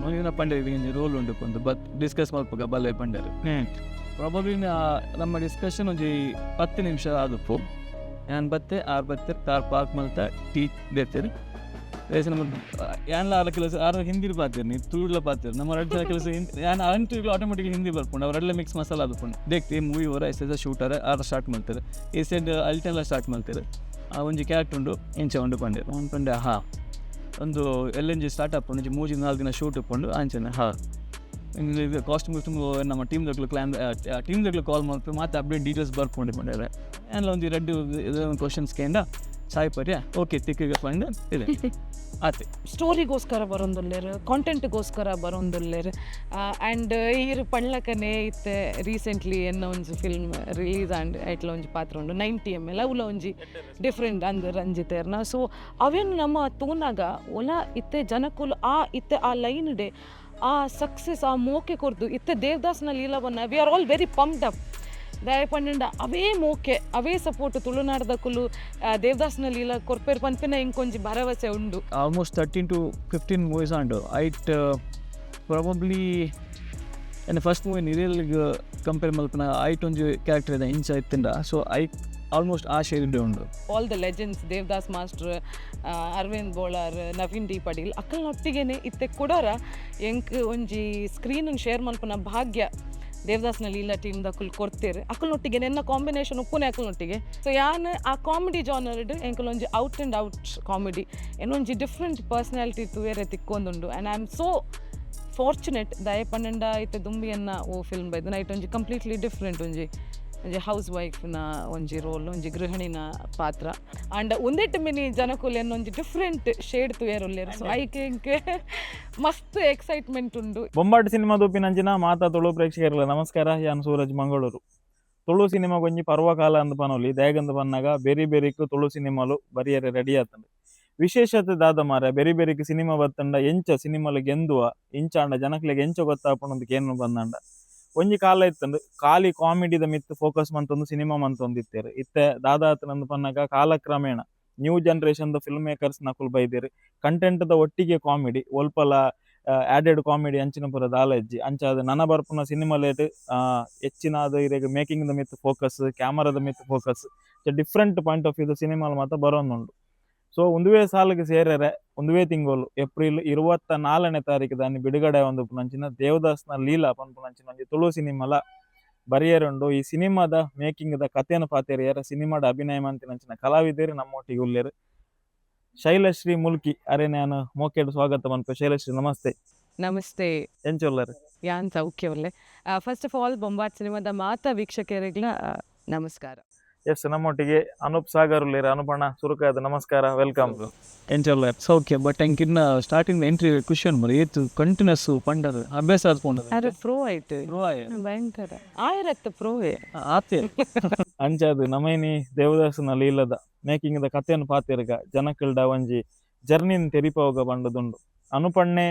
ಒಂಜಿನ ಪಂಡೆ ಒಂಜಿ ರೋಲ್ ಉಂಡು ಪಂದು but discuss ಮಲ್ಪುಗ ಬಲ್ಲೆ ಪಂಡರು. ಪ್ರಾಬಬ್ಲಿ ನಮ್ಮ ಡಿಸ್ಕಷನ್ ಒಂಜಿ 10 ನಿಮಿಷ ಆದುಪ್ಪು. ಯಾನ್ ಬತ್ತೆ, ಆರ್ ಬತ್ತೆ, ಕಾರ್ ಪಾರ್ಕ್ ಮಲ್ತ, ಟೀ ದೇತೇರು. ನಮ್ಮ ಯಾನ್ಲ ಆರ ಕೆಲಸ ಆರ ಹಿಂದಿ ಪಾತೇರ್ನಿ, ತುಳುಲ ಪಾತೇರು. ನಮ್ಮ ರಡ್ಡ್ ಜನ ಕೆಲಸ ಯಾನ್ ಅಂಟು ಆಟೋಮೆಟಿಕ್ ಹಿಂದಿ ಬರ್ಪುಂಡು, ಅವ್ರೆಲ್ಲ ಮಿಕ್ಸ್ ಮಸಾಲ ಆದುಪ್ಪುಂಡು. ದೇಕ್ತಿ ಮೂವಿ ಓರ ಎಸ್ ಶೂಟರ್ ಆರ ಸ್ಟಾರ್ಟ್ ಮಲ್ತಾರೆ. ಈ ಸೈಡ್ ಅಲ್ಟೆಲ್ಲ ಸ್ಟಾರ್ಟ್ ಮಲ್ತಾರೆ. ಆ ಒಂಜಿ ಕ್ಯಾರೆಕ್ಟರ್ ಉಂಡು, ಇಂಚ ಉಂಡು ಪಂಡೆ. ಅವ್ನು ಪಂಡೆ, ಹಾ, ಒಂದು ಎಲ್ಲೊಂಜಿ ಸ್ಟಾರ್ಟ್ ಆಪುಂಡು, ಒಂಜಿ 3-4 ದಿನ ಶೂಟ್ ಉಪ್ಪುಂಡು ಅಂಚನೆ. ಹಾ, ಕಾಸ್ಟ್ಯೂಮ್ ತುಂಬ ನಮ್ಮ ಟೀಮ್ ದಕ್ಲು ಕ್ಲಾನ್ ಟೀಮ್ ದಕ್ಲು ಕಾಲ್ ಮಲ್ಪು, ಮಾತೆ ಅಪ್ಡೇಟ್ ಡೀಟೇಲ್ಸ್ ಬರ್ಪುಂಡು ಪಂಡರೆ. ಆ್ಯಂಡ್ ಒಂಜಿ ರಡ್ಡ್ ಕ್ವಶನ್ಸ್ ಕೇಂಡ, ಚಾಯ್ ಪರ್ಯ, ಓಕೆ ತಿಕ್ಕಿಗೆ ಪಂಡ ಇದೆ ಆತೆ. ಸ್ಟೋರಿಗೋಸ್ಕರ ಬರೋಂದುಲ್ಲೇರು, ಕಾಂಟೆಂಟ್ಗೋಸ್ಕರ ಬರೋಂದುಲ್ಲೇರು. ಆ್ಯಂಡ್ ಈರ್ ಪಣ್ಲಕನೆ ಇತ್ತೆ ರೀಸೆಂಟ್ಲಿ ಎನ್ನ ಒಂಜಿ ಫಿಲ್ಮ್ ರಿಲೀಸ್ ಆಂಡ್, ಐಟ್ಲ ಒಂಜಿ ಪಾತ್ರ ಉಂಡು, 90 ಎಮ್ ಎಲ್. ಅವುಲ ಒಂಜಿ ಡಿಫ್ರೆಂಟ್ ಅಂದ್ ರಂಜಿತೇರ್ನ. ಸೊ ಅವೇನು ನಮ್ಮ ತೂನಾಗ ಒಲ ಇತ್ತೆ ಜನಕುಲು ಆ ಇತ್ತೆ ಆ ಲೈನ್ ಡೆ ಆ ಸಕ್ಸಸ್ ಆ ಮೋಕೆ ಕೊರ್ದು ಇತ್ತೆ ದೇವದಾಸ್ನ ಲೀಲಾವನ್ನ we are all very pumped up. ದಾಯ ಪಂಡ ಅವೇ ಮೋಕೆ, ಅವೇ ಸಪೋರ್ಟ್ ತುಳುನಾಡ್ದಕುಲು ದೇವದಾಸ್ನ ಲೀಲಾ ಕೊರ್ಪೇರ್ ಪನ್ಪಿನ ಇಂಕೊಂಜಿ ಭರವಸೆ ಉಂಡು. ಆಲ್ಮೋಸ್ಟ್ 13 ಟು 15 ಮೂವೀಸ್ ಆಂಡು. ಐಟ್ ಪ್ರಾಬಬ್ಲಿ ಎನ್ನ ಫಸ್ಟ್ ಮೂವಿ ನಿರೇಲ್ಗ್ ಕಂಪೇರ್ ಮಲ್ಪನ, ಐಟ್ ಒಂಜಿ ಕ್ಯಾರೆಕ್ಟರ್ ಇದೆ ಇಂಚ ಇತ್ತಿಂಡ. ಸೊ I almost ಆ ಶೇಡ್ ಉಂಡು. ಆಲ್ the legends, Devdas master, Arvind Bolar, Naveen D Padil ಅಕ್ಕಲ್ನೊಟ್ಟಿಗೆನೆ ಇತ್ತೆ ಕುಡೋರ ಎಂಕ್ ಒಂಜಿ ಸ್ಕ್ರೀನ್ ಶೇರ್ ಮಲ್ಪುನ ಭಾಗ್ಯ ದೇವದಾಸ್ನ ಲೀಲಾ ಟೀಮ್ ದಕುಲ್ ಕೊಡ್ತೇರು. ಅಕ್ಕಲ್ನೊಟ್ಟಿಗೆ ನೆನ್ನ ಕಾಂಬಿನೇಷನ್ ಉಪ್ಪುನೆ ಅಕ್ಕಲ್ನೊಟ್ಟಿಗೆ. ಸೊ ಯಾನ್ ಆ ಕಾಮಿಡಿ ಜಾನರ್ಡ್ ಎಂಕಲ್ ಒಂಜಿ ಔಟ್ ಆ್ಯಂಡ್ ಔಟ್ ಕಾಮಿಡಿ ಏನೊಂಜಿ ಡಿಫ್ರೆಂಟ್ ಪರ್ಸನಾಲಿಟಿ ತೂಯರೆ ತಿಕ್ಕೊಂದುಂಡು. And I am so fortunate. ದಯ ಪನ್ನಂಡ ಇತ್ತೆ ದುಂಬಿಯನ್ನ ಓ ಫಿಲ್ಮ್ ಬೈದು ನೈಟ್ ಒಂಜಿ ಕಂಪ್ಲೀಟ್ಲಿ ಡಿಫ್ರೆಂಟ್ ಒಂಜಿ ಒಂಜಿ ಹೌಸ್ ವೈಫ್ನ ಒಂಜಿ ರೋಲ್, ಒಂಜಿ ಗೃಹಿಣಿನ ಪಾತ್ರ. ಆಂಡ್ ಒಂದೆಟ್ಟು ಮಿನಿ ಜನಕುಲು ಒಂಜಿ ಡಿಫ್ರೆಂಟ್ ಶೇಡ್ ತೂಯರುಲ್ಲೆರ್. ಸೊ ಐಕ್ ಎಂಕ್ ಮಸ್ತ್ ಎಕ್ಸೈಟ್ಮೆಂಟ್ ಉಂಡು. ಬೊಂಬಾಟ್ ಸಿನಿಮಾ ತೂಪಿನಂಚಿನ ಮಾತಾ ತುಳು ಪ್ರೇಕ್ಷಕರಿಗೆ ನಮಸ್ಕಾರ. ಯಾನ್ ಸೂರಜ್ ಮಂಗಳೂರು. ತುಳು ಸಿನಿಮಾ ಒಂಜಿ ಪರ್ವಕಾಲ ಅಂದ್ ಪನೊಲಿ. ದಾಯೆಗಂದ್ ಪನ್ನಗ ಬೆರಿ ಬೆರಿಕ್ ತುಳು ಸಿನಿಮಾಲು ಬರಿಯರೆ ರೆಡಿ ಆತಂಡ್. ವಿಶೇಷತೆ ದಾದ ಮಾರೆ, ಬೆರಿ ಬೆರಿಕ್ ಸಿನಿಮಾ ಬತ್ತಂಡ ಎಂಚ ಸಿನಿಮಾಲು ಗೆಂದುವ, ಇಂಚಾಂಡ ಜನಕ್ಲೆಗ್ ಎಂಚ ಗೊತ್ತಾಪುಂಡು ಕೇನು ಬಂದಂಡ. ಒಂಜಿ ಕಾಲ ಇತ್ತಂಡ್, ಖಾಲಿ ಕಾಮಿಡಿದ ಮಿತ್ ಫೋಕಸ್ ಮಂತೊಂದು ಸಿನಿಮಾ ಮಂತೊಂದಿತ್ತೆರ್. ಇತ್ತೆ ದಾದಾತನಂದ್ ಪನ್ನಗ ಕಾಲಕ್ರಮೇಣ ನ್ಯೂ ಜನರೇಷನ್ ದ ಫಿಲ್ಮ್ ಮೇಕರ್ಸ್ ನಕುಲು ಬೈದೆರ್. ಕಂಟೆಂಟ್ ದ ಒಟ್ಟಿಗೆ ಕಾಮಿಡಿ, ಒಲ್ಪಲ ಆಡೆಡ್ ಕಾಮಿಡಿ ಅಂಚಿನ ಪೂರ ದಾಲ ಇಜ್ಜಿ. ಅಂಚಾದ್ ನನ ಬರ್ಪುನ ಸಿನಿಮಾ ಲೇಟ್ ಹೆಚ್ಚಿನಾದ್ ಇರೆಗ್ ಮೇಕಿಂಗ್ ದ ಮಿತ್ ಫೋಕಸ್, ಕ್ಯಾಮರಾದ ಮಿತ್ focus, different point of view cinema ಮಾತ ಬರೋಂದುಂಡು. ಸೊ ಉಂದುವೇ ಸಾಲಿಗೆ ಸೇರರೆ ಉಂದುವೇ ತಿಂಗಳು ಏಪ್ರಿಲ್ 24ನೇ ತಾರೀಕು ದಾನಿ ಬಿಡುಗಡೆ ಒಂದು ದೇವದಾಸ್ನ ಲೀಲಾ ಪನ್ಪುನಂಚಿನ ಒಂಜಿ ತುಳು ಸಿನಿಮಾಲ ಬರಿಯರುಂಡು. ಈ ಸಿನಿಮಾದ ಮೇಕಿಂಗ್ ದ ಕಥೆನ ಪಾತೆರಿಯರ, ಸಿನಿಮಾದ ಅಭಿನಯ ಮಂತಿನಂಚಿನ ಕಲಾವಿದರು ನಮ್ಮೊಟ್ಟಿಗೆ ಉಲ್ಲೆರ್. ಶೈಲಶ್ರೀ ಮುಲ್ಕಿ ಅರೆ ನಾನು ಮೋಕೆಡ್ ಸ್ವಾಗತ ಮನ್ಪೆ. ಶೈಲಶ್ರೀ, ನಮಸ್ತೆ. ನಮಸ್ತೆ. ಎಂಚ ಉಲ್ಲರ್? ಯಾನ್ ಸೌಖ್ಯ ಉಲ್ಲೆ. ಫಸ್ಟ್ ಆಫ್ ಆಲ್ ಬೊಂಬಾಟ್ ಸಿನಿಮಾದ ಮಾತಾ ವೀಕ್ಷಕರಿಗ್ಲ ನಮಸ್ಕಾರ. ಎಸ್, ನಮ್ಮೊಟ್ಟಿಗೆ ಅನೂಪ್ ಸಾಗರ್ ಉಲ್ಲೇರ್. ಅನುಪಣ, ಸುರುಕಾದ ನಮಸ್ಕಾರ, welcome. ಎಂಚಲ್ಲ? ಸೌಖ್ಯ. ಬಟ್ ಎಂಕಿನ್ನ ಸ್ಟಾರ್ಟಿಂಗ್ ಎಂಟ್ರಿ ಖುಷಿ ಮರ ಏತು ಕಂಟಿನ್ಯೂಸ್ ಪಂಡರ್ ಅಭ್ಯಾಸ ಆದ್ಕೊಂಡು. ಅರೆ, ಪ್ರೋ ಆಯ್ತು ಭಯಂಕರ ಆಯರತ್ತ ಪ್ರೋವೆ. ಆತೆ. ಅಂಚಾದ್ ನಮೈನಿ ದೇವದಾಸನ ಲೀಲದ ಮೇಕಿಂಗ್ ದ ಕಥೆಯನ್ನು ಪಾತೆರ್ಗ, ಜನಕಲ್ಡ ಒಂಜಿ ಜರ್ನಿನ್ ತೆರಿಪಾವುಗ ಪಂಡದುಂಡು. ಅನುಪಣ್ಣೆ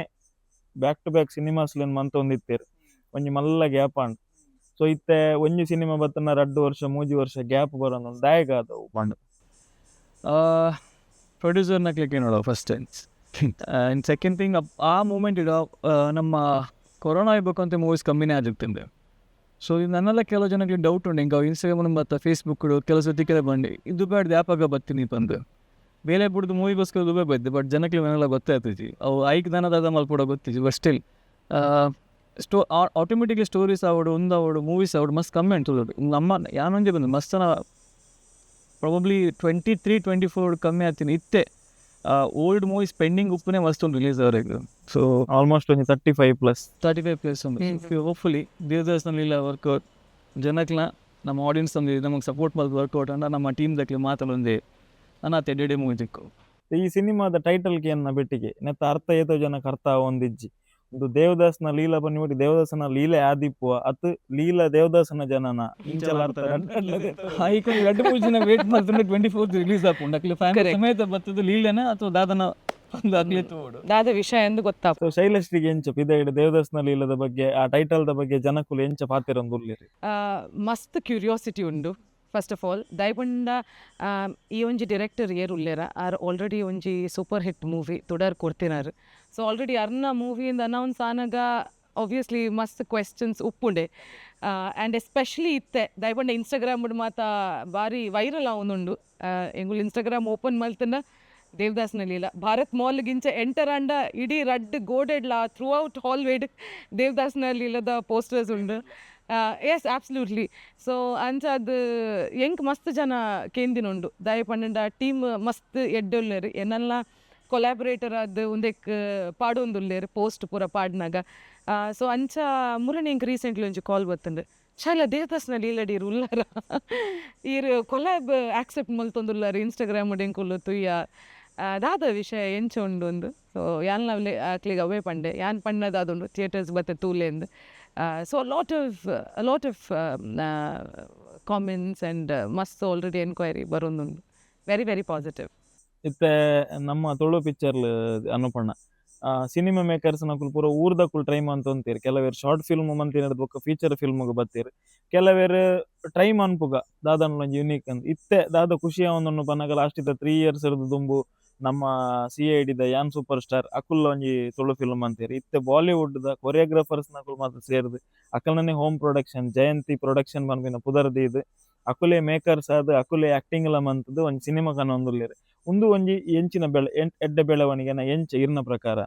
ಬ್ಯಾಕ್ ಟು ಬ್ಯಾಕ್ ಸಿನಿಮಾಸ್ ಮಂತೊಂದಿತ್ತೇರು. ಒಂಜಿ ಮಲ್ಲ ಗ್ಯಾಪ್ ಆಂಡ್. ಸೊ ಇತ್ತೆ ಒಂಜಿ ಸಿನಿಮಾ ಬತ್ತನ 2 ವರ್ಷ 3 ವರ್ಷ ಗ್ಯಾಪ್ ಬರೋದು ದಾಯೆಗ್ ಆದವು ಪಂಡ? ಪ್ರೊಡ್ಯೂಸರ್ನ ಕ್ಲಿಕ್ ನೋಡುವ ಫಸ್ಟ್. ಆ್ಯಂಡ್ ಸೆಕೆಂಡ್ ಥಿಂಗ್, ಆ ಮೂಮೆಂಟ್ ಇಡ ನಮ್ಮ ಕೊರೋನಾ ಇರ್ಬೇಕು ಅಂತ ಮೂವೀಸ್ ಕಮ್ಮಿನೇ ಆಗಿರ್ತದೆ. ಸೊ ನನ್ನೆಲ್ಲ ಕೆಲವು ಜನಕ್ಕೆ ಡೌಟ್ ಉಂಟು. ಹಿಂಗೆ ಇನ್ಸ್ಟಾಗ್ರಾಮ್ ಮತ್ತು ಫೇಸ್ಬುಕ್ ಕೆಲವು ಸತಿ ಕೆಲ ಬಂದು ಇದು ಬೇಡ ಯಾಪಾಗ ಬರ್ತೀನಿ ಬಂದು ಬೇಲೆ ಬಿಡ್ದು ಮೂವಿಗೋಸ್ಕರ ದುಬೈ ಬೈದ್ದೆ. ಬಟ್ ಜನಕ್ಕೆ ನೆಲ್ಲ ಗೊತ್ತಾಗ್ತೈತಿ. ಅವು ಐಕ್ ದನದಾದ ಮಲ್ಪಡ ಗೊತ್ತಿಜಿ. ಬಟ್ ಸ್ಟಿಲ್ ಸ್ಟೋ ಆಟೋಮೆಟಿಕ್ಲಿ ಸ್ಟೋರೀಸ್ ಆವಡು, ಒಂದು ಆವಡು, ಮೂವೀಸ್ ಆವಡು ಮಸ್ತ್ ಕಮ್ಮಿ ಉಂಟು. ನಮ್ಮ ಯಾನೊಂಜಿ ಬಂದು ಮಸ್ತನ ಪ್ರಾಬಬ್ಲಿ 23 24 ಕಮ್ಮಿ ಆಗ್ತೀನಿ. ಇತ್ತೆ ಓಲ್ಡ್ ಮೂವೀಸ್ ಪೆಂಡಿಂಗ್ ಉಪ್ಪುನೇ ಮಸ್ತ್ ಉಂಟು ರಿಲೀಸ್ ಅವರೆಗೆ. ಸೊ ಆಲ್ಮೋಸ್ಟ್ ಒಂಜಿ 35 ಪ್ಲಸ್. 35 ಪ್ಲಸ್ ಉಂಟು. ಹೋಪ್ಫುಲಿ ದೇವದಾಸ್ನ ವರ್ಕೌಟ್ ಜನಕ್ಲ ನಮ್ಮ ಆಡಿಯನ್ಸ್ ಒಂದು ನಮಗೆ ಸಪೋರ್ಟ್ ಮಾಡಿ ವರ್ಕೌಟ್ ಅಂಡ ನಮ್ಮ ಟೀಮ್ ದಕ್ಲೆ ಮಾತಾಡೊಂದೇ ಅನಾಥ ಎಡೆ ಮೂವಿ ತಿಕ್ಕು. ಈ ಸಿನಿಮಾದ ಟೈಟಲ್ ಏನ ಬೆಟ್ಟಿಗೆ ನೆತ್ತ ಅರ್ಥ ಏತೋ ಜನಕ್ಕೆ ಅರ್ಥ ಒಂದಿಜ್ಜಿ. ಒಂದು ದೇವದಾಸನ ಲೀಲಾ ಬನ್ನಿ, ದೇವದಾಸನ ಲೀಲೆ ಆದಿಪ್ಪುವ ಅತ್ ಲೀಲಾ ದೇವದಾಸನ ಜನನ, ಇಂಚಲ ಅರ್ಥ. ಈಗ 2-3 ಜನ ವೇಟ್ ಮಾಡ್తుండే 24th release ಆಪುಂಡು. ಅಕ್ಲೆ ಫ್ಯಾಮಿಲಿ ಸಮೇತ ಬರ್ತದೆ. ಲೀಲೆನ ಅಥವಾ ದಾದನ ಒಂದು ಅಕ್ಲೆ ತೋಡು. ದಾದ ವಿಷಯ ಎಂದು ಗೊತ್ತಾಪ. ಸೊ ಶೈಲಶ್ರೀಗೆ ಎಂಚ ಪಿದೈಡ್ ದೇವದಾಸನ ಲೀಲದ ಬಗ್ಗೆ, ಆ ಟೈಟಲ್ the ಬಗ್ಗೆ ಜನಕುಲು ಎಂಚ ಪಾತೆರೊಂದು ಉಲ್ಲೆರ್? ಮಸ್ತ್ ಕ್ಯೂರಿಯಾಸಿಟಿ ಉಂಡು. ಫಸ್ಟ್ ಆಫ್ ಆಲ್ ದಾಯೆಪಂಡ ಈ ಒಂಜಿ ಡೈರೆಕ್ಟರ್ ಏರ್ ಉಲ್ಲೇರ, ಆರ್ ಆಲ್ರೆಡಿ ಒಂಜಿ ಸೂಪರ್ ಹಿಟ್ ಮೂವಿ ತುಡರ್ ಕೊಡ್ತಿನಾರ್. ಸೊ ಆಲ್ರೆಡಿ ಅರ್ನ ಮೂವಿಯಿಂದ ಅನೌನ್ಸ್ ಆನಗ ಆಬ್ವಿಯಸ್ಲಿ ಮಸ್ತ್ ಕ್ವೆಶನ್ಸ್ ಉಪ್ಪುಂಡೆ. ಆ್ಯಂಡ್ ಎಸ್ಪೆಷಲಿ ಇತ್ತೆ ದಾಯೆಪಂಡ ಇನ್ಸ್ಟಾಗ್ರಾಮ್ ಮಾತ ಬಾರಿ ವೈರಲ್ ಆವೊಂದುಂಡು. ಎಂಗುಲು ಇನ್ಸ್ಟಾಗ್ರಾಮ್ ಓಪನ್ ಮಲ್ತಂಡ ದೇವದಾಸ್ನ ಲೀಲ. ಭಾರತ್ ಮಾಲ್ ಗಿಂಚ ಎಂಟರ್ ಆಂಡ ಇಡೀ ರಡ್ಡ್ ಗೋಡೆಡ್ಲ ಥ್ರೂ ಔಟ್ ಹಾಲ್ ವೇಡ್ ದೇವದಾಸ್ನ ಲೀಲದ ಪೋಸ್ಟರ್ಸ್ ಉಂಡು. Yes, absolutely. ಸೊ ಅಂಚಾದ್ ಎಂಕ್ ಮಸ್ತ್ ಜನ ಕೇಂದಿನುಂಡು, ದಾಯೆ ಪಂಡ ಟೀಮ್ ಮಸ್ತ್ ಎಡ್ಡೆ ಉಲ್ಲೆರ್, ಎನ್ನಲ್ಲ ಕೊಲಾಬ್ರೇಟರ್ ಆದ್ ಉಂದೆಕ್ ಪಾಡೊಂದುಲ್ಲೆರ್ ಪೋಸ್ಟ್ ಪೂರ ಪಾಡ್ನಗ. ಸೊ ಅಂಚ ಮುರಣಿ ಎಂಕ್ ರೀಸೆಂಟ್ಲಿ ಒಂಜಿ ಕಾಲ್ ಬತ್ತುಂಡು, "ಶೈಲಾ, ದೇವದಾಸ್ನ ಲೀಲಡ್ ಈರ್ ಉಲ್ಲರ? ಈರ್ ಕೊಲಾಬ್ ಆಕ್ಸೆಪ್ಟ್ ಮಲ್ತೊಂದುಲ್ಲಾರ ಇನ್ಸ್ಟಾಗ್ರಾಮ್ ಎಂಕುಲು ತುಯ್ಯ, ದಾದ ವಿಷಯ, ಎಂಚ ಉಂಡು?" ಅಂದು. ಸೊ ಯಾನ್ಲ ಅಕ್ಲೆಗ್ ಅವೇ ಪಂಡೆ, ಯಾನ್ ಪಣ್ಣದಾದುಂಡು ಥಿಯೇಟರ್ಸ್ ಬತ್ತೆ ತೂಲೆಂದು. So lot of comments and ಮಸ್ತ್ ಆಲ್ರೆಡಿ ಎನ್ಕ್ವೈರಿ ಬರೊಂದುಂಡು, ವೆರಿ ವೆರಿ ಪಾಸಿಟಿವ್. ಇತ್ತೆ ನಮ್ಮ ತುಳು ಪಿಕ್ಚರ್ ಅನುಪಣ್ಣ, ಸಿನಿಮಾ ಮೇಕರ್ಸ್ ನಕುಲು ಪೂರ ಊರ್ದಕುಲು ಟ್ರೈ ಮಂತೊಂತೀರ್. ಕೆಲವೇರ್ ಶಾರ್ಟ್ ಫಿಲ್ಮ್ ಮಂತಿನ ಬೊಕ್ಕ ಫೀಚರ್ ಫಿಲ್ಮ್ ಬತ್ತೀರ್, ಕೆಲವೇರ್ ಟ್ರೈ ಮನ್ಪುಗ ದಾದನ್ ಒಂಜಿ ಯುನೀಕ್ ಅಂತ. ಇತ್ತೆ ದಾದ ಖುಷಿ ಆವೊಂದುಂಡು ಪನ್ನಗ, ಲಾಸ್ಟ್ ಇತ್ತ 3 ಇಯರ್ಸ್ ದುಂಬು ನಮ್ಮ ಸಿಐಡಿ ದ ಯಾನ್ ಸೂಪರ್ ಸ್ಟಾರ್ ಅಕುಲ್ಲ ಒಂಜಿ ತುಳು ಫಿಲ್ಮ್ ಅಂತೀರ್. ಇತ್ತೆ ಬಾಲಿವುಡ್ ದ ಕೊರಿಯೋಗ್ರಾಫರ್ಸ್ ನಕುಲು ಮಾತ ಸೇರ್ದು ಅಕಲ್ನೇ ಹೋಮ್ ಪ್ರೊಡಕ್ಷನ್, ಜಯಂತಿ ಪ್ರೊಡಕ್ಷನ್ ಪನ್ಪಿನ ಪುದರ್ ದೀದ್, ಅಕುಲೆ ಮೇಕರ್ಸ್ ಆದ್ ಅಕುಲೆ ಆಕ್ಟಿಂಗ್ ಲ ಮಂತುದು ಒಂಜಿ ಸಿನಿಮಾ ಕನೊಂದುಲ್ಲೆರ್. ಉಂದು ಒಂಜಿ ಎಂಚಿನ ಬೆಳೆ ಎಡ್ಡೆ ಬೆಳವಣಿಗೆನ ಎಂಚ ಇರ್ನ ಪ್ರಕಾರ?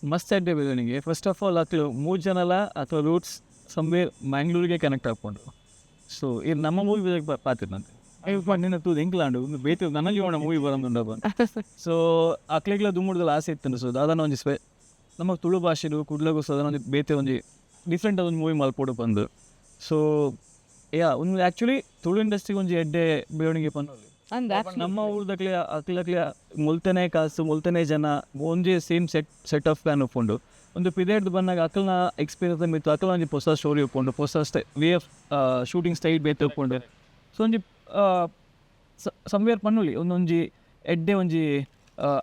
ಮಸ್ತ್ ಎಡ್ಡೆ ಬೆಳವಣಿಗೆ. ಫಸ್ಟ್ ಆಫ್ ಆಲ್ ಅಕ್ಲು ಮೂರು ಜನಲ ಅಥವಾ ರೂಟ್ಸ್ ಸಮ್ವೇರ್ ಮ್ಯಾಂಗ್ಳೂರಿಗೆ ಕನೆಕ್ಟ್ ಆಪುಂಡು. ಸೊ ಈ ನಮ್ಮ ಮೂವಿ ಪಾತಿರ್ನಂತೆ ನಿನ್ನ ತೂದು ಎಂಕ್ಲಾಂಡು ಉಂದು ಬೇತೆ ನನಗೆ ಮೂವಿ ಬರೋದುಂಡಪ್ಪ. ಸೊ ಅಕ್ಲೆಗ್ಲ ದುಮ್ಮುಡ್ದಲ ಆಸೆ ಇತ್ತುಂಡು. ಸೊ ದಾದನ ಒಂಜಿ ನಮ್ಮ ತುಳು ಭಾಷೆಡು ಕುಡ್ಲಗು ಸದಾನ ಒಂಜಿ ಬೇತೆ ಒಂಜಿ ಡಿಫ್ರೆಂಟ್ ಒಂಜಿ ಮೂವಿ ಮಲ್ಪೊಡು ಪಂದು. ಸೊ ಯಾ, ಒಂದು ಆ್ಯಕ್ಚುಲಿ ತುಳು ಇಂಡಸ್ಟ್ರಿಗೆ ಒಂಜಿ ಎಡ್ಡೆ ಬೆಳವಣಿಗೆ ಪನ್ನೊಲಿ. ಅಂದ್. ನಮ್ಮ ಊರ್ದಕ್ಲೆ ಅಕ್ಲಕ್ಲೆ ಮುಲ್ತನೆ ಕಾಸು, ಮುಲ್ತನೆ ಜನ, ಒಂಜಿ same set set of plan ಉಪ್ಪುಂಡು. ಒಂದು ಪಿರಿಯಡ್ ಬಂದಾಗ ಅಕಲ್ನ ಎಕ್ಸ್ಪೀರಿಯನ್ಸ್ ಮಿತ್ತು ಅಕಲ್ನ ಒಂಜಿ ಹೊಸ ಸ್ಟೋರಿ ಉಪ್ಪುಂಡು, ಹೊಸ ವೇ ಆಫ್ ಶೂಟಿಂಗ್ ಸ್ಟೈಲ್ ಬೇತೆ ಉಪ್ಪುಂಡು. ಸೊ ಒಂಜಿ ಸಮ್ವೇರ್ ಪನ್ನೊಲಿ ಒಂದೊಂಜಿ ಎಡ್ಡೆ ಒಂಜಿ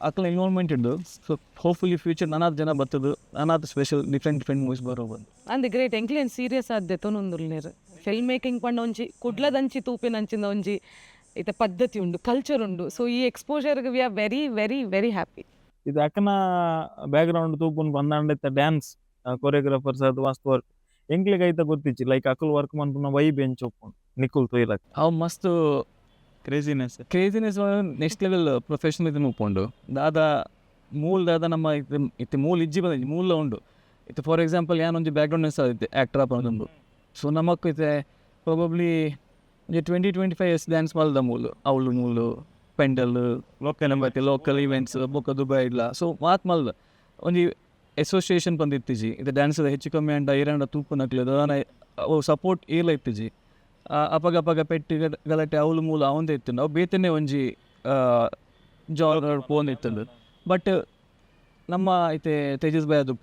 ಅಕಲ್ನ ಇನ್ವಾಲ್ವ್ಮೆಂಟ್ ಇದ್ದು. ಸೊ ಹೋಪ್ಫುಲಿ ಫ್ಯೂಚರ್ ನಾನಾತ್ ಜನ ಬರ್ತದೆ, ನಾನಾತ್ ಸ್ಪೆಷಲ್ ಡಿಫ್ರೆಂಟ್ ಡಿಫ್ರೆಂಟ್ ಮೂವೀಸ್ ಬರೋ ಬಂದು. ಅಂದ್, ಗ್ರೇಟ್. ಎಂಕ್ಲೇನ್ ಸೀರಿಯಸ್ ಆದ್ ದೆತೊನೊಂದುಲ್ಲೆರ್. ಫಿಲ್ಮ್ ಮೇಕಿಂಗ್ ಪಂಡ ಒಂಜಿ ಕುಡ್ಲದಂಚಿ ತೂಪಿನಂಚಿನ ಒಂಜಿ ಇತ್ತೆ ಪದ್ಧತಿ ಉಂಡು, ಕಲ್ಚರ್ ಉಂಡು. ಸೊ ಈ ಎಕ್ಸ್ಪೋಜರ್ಗೆ we are very very very happy. ಇದು ಅಕ್ಕನ ಬ್ಯಾಕ್ ಗ್ರೌಂಡ್ ತೂಪುನ್ ಬಂದಾಂಡ ಇತ್ತ ಡ್ಯಾನ್ಸ್ ಕೊರಿಯೋಗ್ರಾಫರ್ಸ್ ಅದು ಮಸ್ತ್ ವರ್ಕ್ ಎಂಕ್ಲೆಗ್ ಐತ ಗೊತ್ತಿಚ್ಚಿ. ಲೈಕ್ ಅಕುಲ್ ವರ್ಕ್ ಮನ್ಪುನ ವೈಬ್ ಎಂಚ ಉಪ್ಪುಂಡು ನಿಕುಲ್ ತೂಯ್ಲಕ್? ಅವು ಮಸ್ತ್ craziness. Craziness, next level professionalism ಉಪ್ಪುಂಡು. ದಾದ ಮೂಲ ದಾದ ನಮ್ಮ ಇತ್ತೆ ಇತ್ತೆ ಮೂಲ ಇಜ್ಜಿ ಬಂದಿಜ್ಜಿ, ಮೂಲ ಉಂಡು. ಇತ್ತೆ ಫಾರ್ ಎಕ್ಸಾಂಪಲ್ ಯಾನ್ ಒಂಜಿ ಬ್ಯಾಕ್ಗ್ರೌಂಡ್ ಇತ್ತೆ ಆ್ಯಕ್ಟರ್ ಆಪುಂಡು. ಸೊ ನಮಕ್ ಇತ್ತೆ ಪ್ರಾಬಬ್ಲಿ ಒಂಜಿ 20-25 ಇಯರ್ಸ್ ಡ್ಯಾನ್ಸ್ ಮಲ್ದ ಮೂಲು ಅವ್ಲು ಮೂಲು ಪೆಂಡಲ್ ಲೋಕಲ್. ಬತ್ತೆ ಲೋಕಲ್ ಇವೆಂಟ್ಸ್ ಬೊಕ್ಕ ದುಬೈ ಇಡ್ಲ. ಸೊ ಮಾತ್ ಮಲ್ದ ಒಂಜಿ ಅಸೋಸಿಯೇಷನ್ ಪಂದ್ ಇತ್ತಿಜಿ. ಇತ್ತೆ ಡ್ಯಾನ್ಸ್ ಹೆಚ್ಚು ಕಮ್ಮಿ ಅಂಡ ಏರಂಡ ತೂಪುನಕ್ಲೆ ದಾನ ಅವು ಸಪೋರ್ಟ್ ಏಲ ಇತ್ತಿಜಿ. ಅಪಗ ಅಪಗ ಪೆಟ್ಟಿ ಗಲಾಟೆ ಅವ್ಲು ಮೂಲು ಅವಂದೇ ಇತ್ತುಂಡು. ಅವು ಬೇತೆನೆ ಒಂಜಿ ಜಾನರ್ ಪೋಂದಿತ್ತುಂಡು. ಬಟ್ ನಮ್ಮ ಇತ್ತೆ ತೇಜಸ್ ಬಾಯ್ ಅದು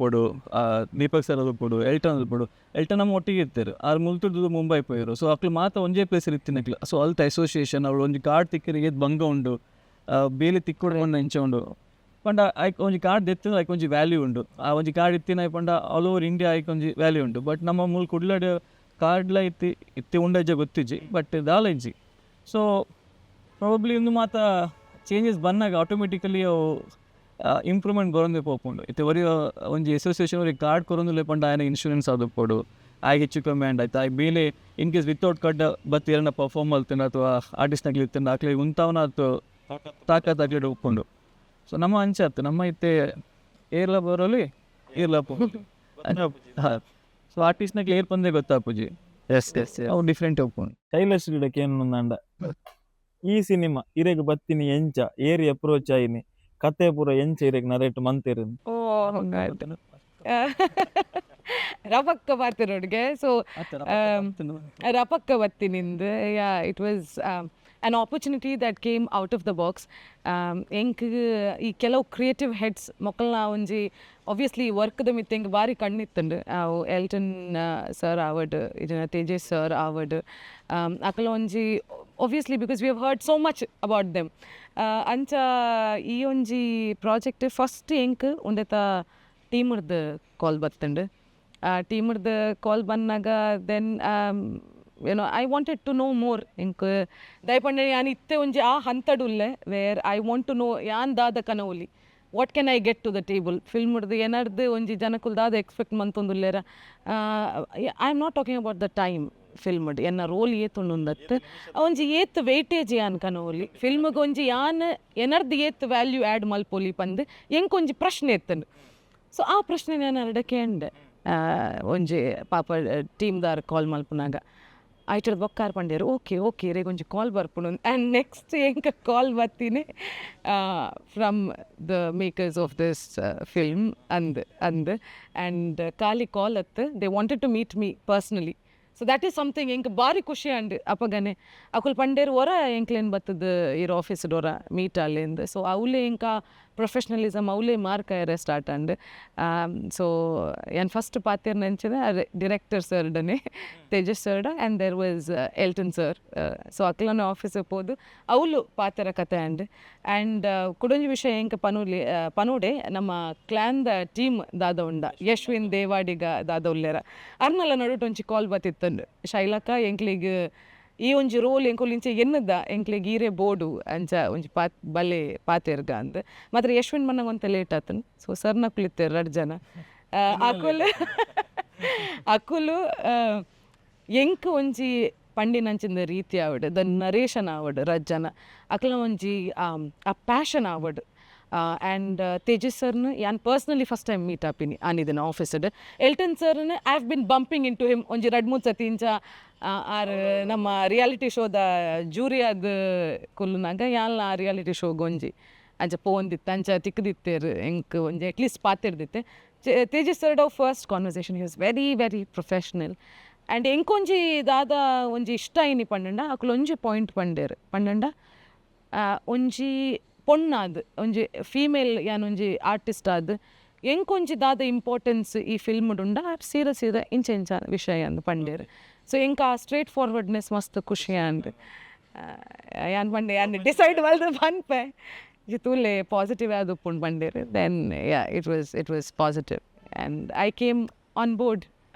ದೀಪಕ್ ಸರ್ ಅದು, ಎಲ್ಟನ್ ಅದು, ಎಲ್ಟನ್ ನಮ್ಮ ಒಟ್ಟಿಗೆ ಇರ್ತಾರೆ. ಆರ್ ಮುಲ್ತುರ್ದು ಮುಂಬೈ ಪೋಯರು. ಸೊ ಅಕ್ಲು ಮಾತ ಒಂಜೇ ಪ್ಲೇಸ್ ಇತ್ತಿನಕ್ಲು. ಸೊ ಅಲ್ತ ಅಸೋಸಿಯೇಷನ್ ಅವಳು ಒಂಜಿ ಕಾರ್ಡ್ ತಿಕ್ಕರಿಗೆ ಬಂಗ ಉಂಡು, ಬೇಲಿ ತಿಕ್ಕೊಡು ಪಂಡ ಇಂಚ ಉಂಡು ಪಂಡ ಐಕ್ ಒಂಜಿ ಕಾರ್ಡ್ ದೆತ್ತಿನ ಐಕ್ ಒಂಜಿ ವ್ಯಾಲ್ಯೂ ಉಂಡು. ಆ ಒಂಜಿ ಕಾರ್ಡ್ ಇತ್ತಿನ ಪಂಡ ಆಲ್ ಓವರ್ ಇಂಡಿಯಾ ಐಕ್ ಒಂಜಿ ವ್ಯಾಲ್ಯೂ ಉಂಡು. ಬಟ್ ನಮ್ಮ ಮೂಲು ಕುಡ್ಲಡ್ ಕಾರ್ಡ್ಲ ಇತ್ತಿ ಇತ್ತೆ ಉಂಡಜ್ಜ ಗೊತ್ತಿಜ್ಜಿ, ಬಟ್ ದಾಲ ಇಜ್ಜಿ. ಸೊ ಪ್ರಾಬಬ್ಲಿ ಇಂದು ಮಾತ ಚೇಂಜಸ್ ಬಂದಾಗ ಆಟೋಮೆಟಿಕಲಿ ಅವು ಇಂಪ್ರೂವ್ಮೆಂಟ್ ಬರೋಂದೇ ಪೋಪುಂಡು. ಇತ್ತೆ ಒರಿ ಒಂಜಿ ಅಸೋಸಿಯೇಷನ್ ಒರಿ ಕಾರ್ಡ್ ಕೊರೊಂದುಲ್ಲೆ ಪಂಡ ಆಯನ ಇನ್ಶೂರೆನ್ಸ್ ಆದುಪ್ಪೊಡು, ಆಯ್ ಹೆಚ್ಚು ಕಮ್ಮಿ ಆಂಡ್ ಆಯ್ತು ಆಯ್ ಬೇಲೆ ಇನ್ ಕೇಸ್ ವಿತೌಟ್ ಕಡ್ ಬತ್ತಿ ಏರನ ಪರ್ಫಾರ್ಮ್ ಮಲ್ತಿಂಡ ಅಥವಾ ಆರ್ಟಿಸ್ಟ್ನಕ್ಲು ಇತ್ತಿಂಡ ಅಕ್ಲೆಗ್ ಉಂತಾವನ ಆತು ತಾಕತ್ ಅಕ್ಲೆಡ್ ಉಪ್ಪುಂಡು. ಸೊ ನಮ್ಮ ಅಂಚ ಆತು ನಮ್ಮ ಇತ್ತೆ ಏರ್ಲ ಬರೋಲಿ ಏರ್ಲ. ಹಾಂ, ಸೊ ಆರ್ಟಿಸ್ಟ್ನಕ್ಲೆ ಏರ್ ಪಂದೆ ಗೊತ್ತಾಪುಜಿ. ಎಸ್ ಎಸ್ ಅವು ಡಿಫ್ರೆಂಟ್ ಉಪ್ಪುಂಡು. ಶೈಲಶ್ರೀ ಕೇನುಂದಾಂಡ, ಈ ಸಿನಿಮಾ ಇರೆಗ್ ಬತ್ತಿನಿ ಎಂಚ? ಏರಿ ಅಪ್ರೋಚ್ ಆಯಿನಿ? ಕತೆ ಪೂರ ಎಂಚ ಇರೆಗ್ ನರೇಟ್ ಮಂತಿರ್? ಓ, ಹಂಗಾಯ್ತು. ರಪಕ್ಕ ಪಾತೆರೋಡ್ಗೆ. ಸೊ ರಪಕ್ಕ ಬತ್ತಿನಿಂದ, yeah, it was an opportunity that came out of the box. ಎಂಕ್ ಈ ಕೆಲವು ಕ್ರಿಯೇಟಿವ್ ಹೆಡ್ಸ್ ಮೊಕ್ಕಲ್ನ ಒಂಜಿ ಆಬ್ವಿಯಸ್ಲಿ ವರ್ಕ್ದ ಮಿತ್ತ ಎಂಕ್ ಬಾರಿ ಕಣ್ಣಿತ್ತುಂಡು. ಅವು ಎಲ್ಟನ್ ಸರ್ ಆವಡ್, ಇದನ್ನ ತೇಜಸ್ ಸರ್ ಆವಡ್, ಅಕಲ ಒಂಜಿ obviously because we have heard so much about them. ಅಂಚ ಈ ಒಂಜಿ ಪ್ರಾಜೆಕ್ಟ್ ಫಸ್ಟ್ ಎಂಕ್ ಉಂದೆತ ಟೀಮ್ರ್ದು ಕಾಲ್ ಬತ್ತುಂಡು. ಟೀಮ್ರ್ದು ಕಾಲ್ ಬಂದಾಗ then I wanted to know more. ಎಂಕ್ ದಾಯೆ ಯಾನ್ ಇತ್ತೆ ಒಂಜಿ ಆ ಹಂತಡುಲ್ಲೆ where I want to know ಯಾನ್ ದಾದ ಕನವೊಲಿ, what can I get to the table, film ಡ್ದು ಎನರ್ದು ಒಂಜಿ ಜನಕುಲು ದಾದ ಎಕ್ಸ್ಪೆಕ್ಟ್ ಮಂತೊಂದುಲ್ಲೆರ. I am not talking about the time film ಎನ್ನ ರೋಲ್ ಏತುಂಡುಂದತ್ತು, ಒಂಜಿ ಏತ್ ವೆಯ್ಟೇಜ್ ಯಾನ್ ಕನವೊಲಿ ಫಿಲ್ಮ್ಗೆ, ಒಂಜಿ ಯಾನ್ ಎನರ್ದು ಏತ್ ವ್ಯಾಲ್ಯೂ ಆ್ಯಡ್ ಮಲ್ಪೊಲಿ ಪಂದ್ ಎಂಕ್ ಒಂಜಿ ಪ್ರಶ್ನೆ ಇತ್ತುಂಡು. ಸೊ ಆ ಪ್ರಶ್ನೆ ನಾನು ಅರಡ ಕೇಂಡೆ. ಒಂಜಿ ಪಾಪ ಟೀಮ್ದಾರ್ ಕಾಲ್ ಮಲ್ಪುನಾಗ ಐಟರ್ ಬೊಕ್ಕಾರ್ ಪಂಡೇರು, ಓಕೆ ಓಕೆ, ಇರೆಗ್ ಒಂಜಿ ಕಾಲ್ ಬರ್ಪುಂಡು. ಆ್ಯಂಡ್ ನೆಕ್ಸ್ಟ್ ಎಂಕ ಕಾಲ್ ಬತ್ತೀನಿ from the makers of this film ಅಂದ್ ಅಂದ್. ಆ್ಯಂಡ್ ಖಾಲಿ ಕಾಲ್ ಅತ್ತು, they wanted to meet me personally. So that is something ಎಂಕ್ ಬಾರಿ ಖುಷಿ ಆಂಡ್. ಅಪಗನೆ ಅಕುಲು ಪಂಡೇರು, ಒರ ಎಂಕ್ಲೇನ್ ಬತ್ತದ ಇರ್ ಆಫೀಸ್ ಒರ ಮೀಟ್ ಆಲೇಂದ್. ಸೊ ಅವಲೇ ಎಂಕ ಪ್ರೊಫೆಷ್ನಲಿಸಮ್ ಅವಲೇ ಮಾರ್ಕ್ ಆಯರೆ ಸ್ಟಾರ್ಟ್ ಆಂಡ್. ಸೊ ಯಾನ್ ಫಸ್ಟ್ ಪಾತೆರ್ನಂಚಿನ ಡಿರೆಕ್ಟರ್ ಸರ್ಡನೆ, ತೇಜಸ್ ಸರ್ಡ, and there was Elton sir. So ಅಕ್ಲನ ಆಫೀಸಿಗೆ ಪೋದು ಅವಳು ಪಾತೆರ ಕತೆ ಆಂಡ್. ಆ್ಯಂಡ್ ಕುಡೊಂಜಿ ವಿಷಯ ಎಂಕ ಪನೋಲಿ ಪನೋಡೆ, ನಮ್ಮ ಕ್ಲಾನ್ದ ಟೀಮ್ ದಾದ ಉಂಡ, ಯಶ್ವಿನ್ ದೇವಾಡಿಗ ದಾದ ಉಲ್ಲೇರ, ಅರ್ನಲ ನಡುಟು ಒಂಜಿ ಕಾಲ್ ಬತ್ತಿತ್ತಂಡು, ಶೈಲಕ್ಕ ಎಂಕ್ಲಿಗ್ ಈ ಒಂಜಿ ರೋಲ್ ಎಂಕುಲು ಇಂಚೆ ಎನ್ನದ, ಎಂಕ್ಲಿಗ್ ಈರೆ ಬೋಡು, ಅಂಚ ಒಂಜಿ ಪಾತ್ ಬಲೆ ಪಾತೆರ್ಗ ಅಂದ್. ಮಾತ್ರ ಯಶ್ವಿನ್ ಮನ್ನಂಗ ಒಂತೆ ಲೇಟ್ ಆತನ್. ಸೊ ಸರ್ನಕುಲು ಇತ್ತೆರ್ ರಡ್ಡ್ ಜನ. ಅಕುಲು ಅಕುಲು ಎಂಕ್ ಒಂಜಿ ಪಂಡಿನಂಚಿಂದ ರೀತಿ ಆವಡ್, ದ ನರೇಶನ್ ಆವಡ್, ರಡ್ಡ್ ಜನ ಅಕ್ಲ್ನ ಒಂಜಿ ಆ ಪ್ಯಾಷನ್ ಆವಡ್. ಆ್ಯಂಡ್ ತೇಜಸ್ ಸರ್ನ ಯಾನ್ ಪರ್ಸ್ನಲಿ ಫಸ್ಟ್ ಟೈಮ್ ಮೀಟ್ ಆಪಿನಿ ಆನಿದಿನ ಆಫೀಸ್ಡ್. ಎಲ್ಟನ್ ಸರ್ನ I have been bumping into him ಒಂಜಿ ರಡ್ಡ್ ಮೂರು ಸತಿ ಇಂಚ. ಆರ್ ನಮ್ಮ ರಿಯಾಲಿಟಿ ಶೋದ ಜೂರಿ ಆದ್ ಕುಲ್ಲುನಾಗ ಯಾನ್ಲ ಆ ರಿಯಾಲಿಟಿ ಶೋಗ್ ಒಂಜಿ ಅಂಚ ಪೋವೊಂದಿತ್ತು, ಅಂಚ ತಿಕ್ಕದಿತ್ತೇರು, ಎಂಕ್ ಒಂಜಿ ಅಟ್ಲೀಸ್ಟ್ ಪಾತೆರ್ದಿತ್ತೆ. ತೇಜಸ್ ಸರ್ಡ first conversation, he was very very professional. And ಎಂಕೊಂಜಿ ದಾದ ಒಂಜಿ ಇಷ್ಟ ಐನಿ ಪಂಡಂಡ, ಅಕುಲು ಒಂಜಿ ಪಾಯಿಂಟ್ ಪಂಡೇರು ಪಂಡಂಡ, ಒಂಜಿ ಪೊಣ್ಣಾದ್, ಒಂಜಿ ಫೀಮೇಲ್ ಯಾನ್ ಒಂಜಿ ಆರ್ಟಿಸ್ಟ್ ಆದ್ ಎಂಕೊಂಜಿ ದಾದ ಇಂಪಾರ್ಟೆನ್ಸ್ ಈ ಫಿಲ್ಮ್ ಉಂಡ, ಸೀರೆ ಸೀರೆ ಇಂಚ ಇಂಚ ವಿಷಯ ಅಂದ್ ಪಂಡೇರು. ಸೊ ಎಂಕ್ ಆ ಸ್ಟ್ರೇಟ್ ಫಾರ್ವರ್ಡ್ನೆಸ್ ಮಸ್ತ್ ಖುಷಿ ಆಂಡ್. ಯಾನ್ ಪಂಡೆ, ಯಾನ್ ಡಿಸೈಡ್ ಮಲ್ತ್ ಪನ್ಪೆ ತೂಲೆ, ಪಾಸಿಟಿವ್ ಆದ್ ಉಪ್ಪುಂಡು ಪಂಡೇರು. Then yeah, it was positive and I came on board.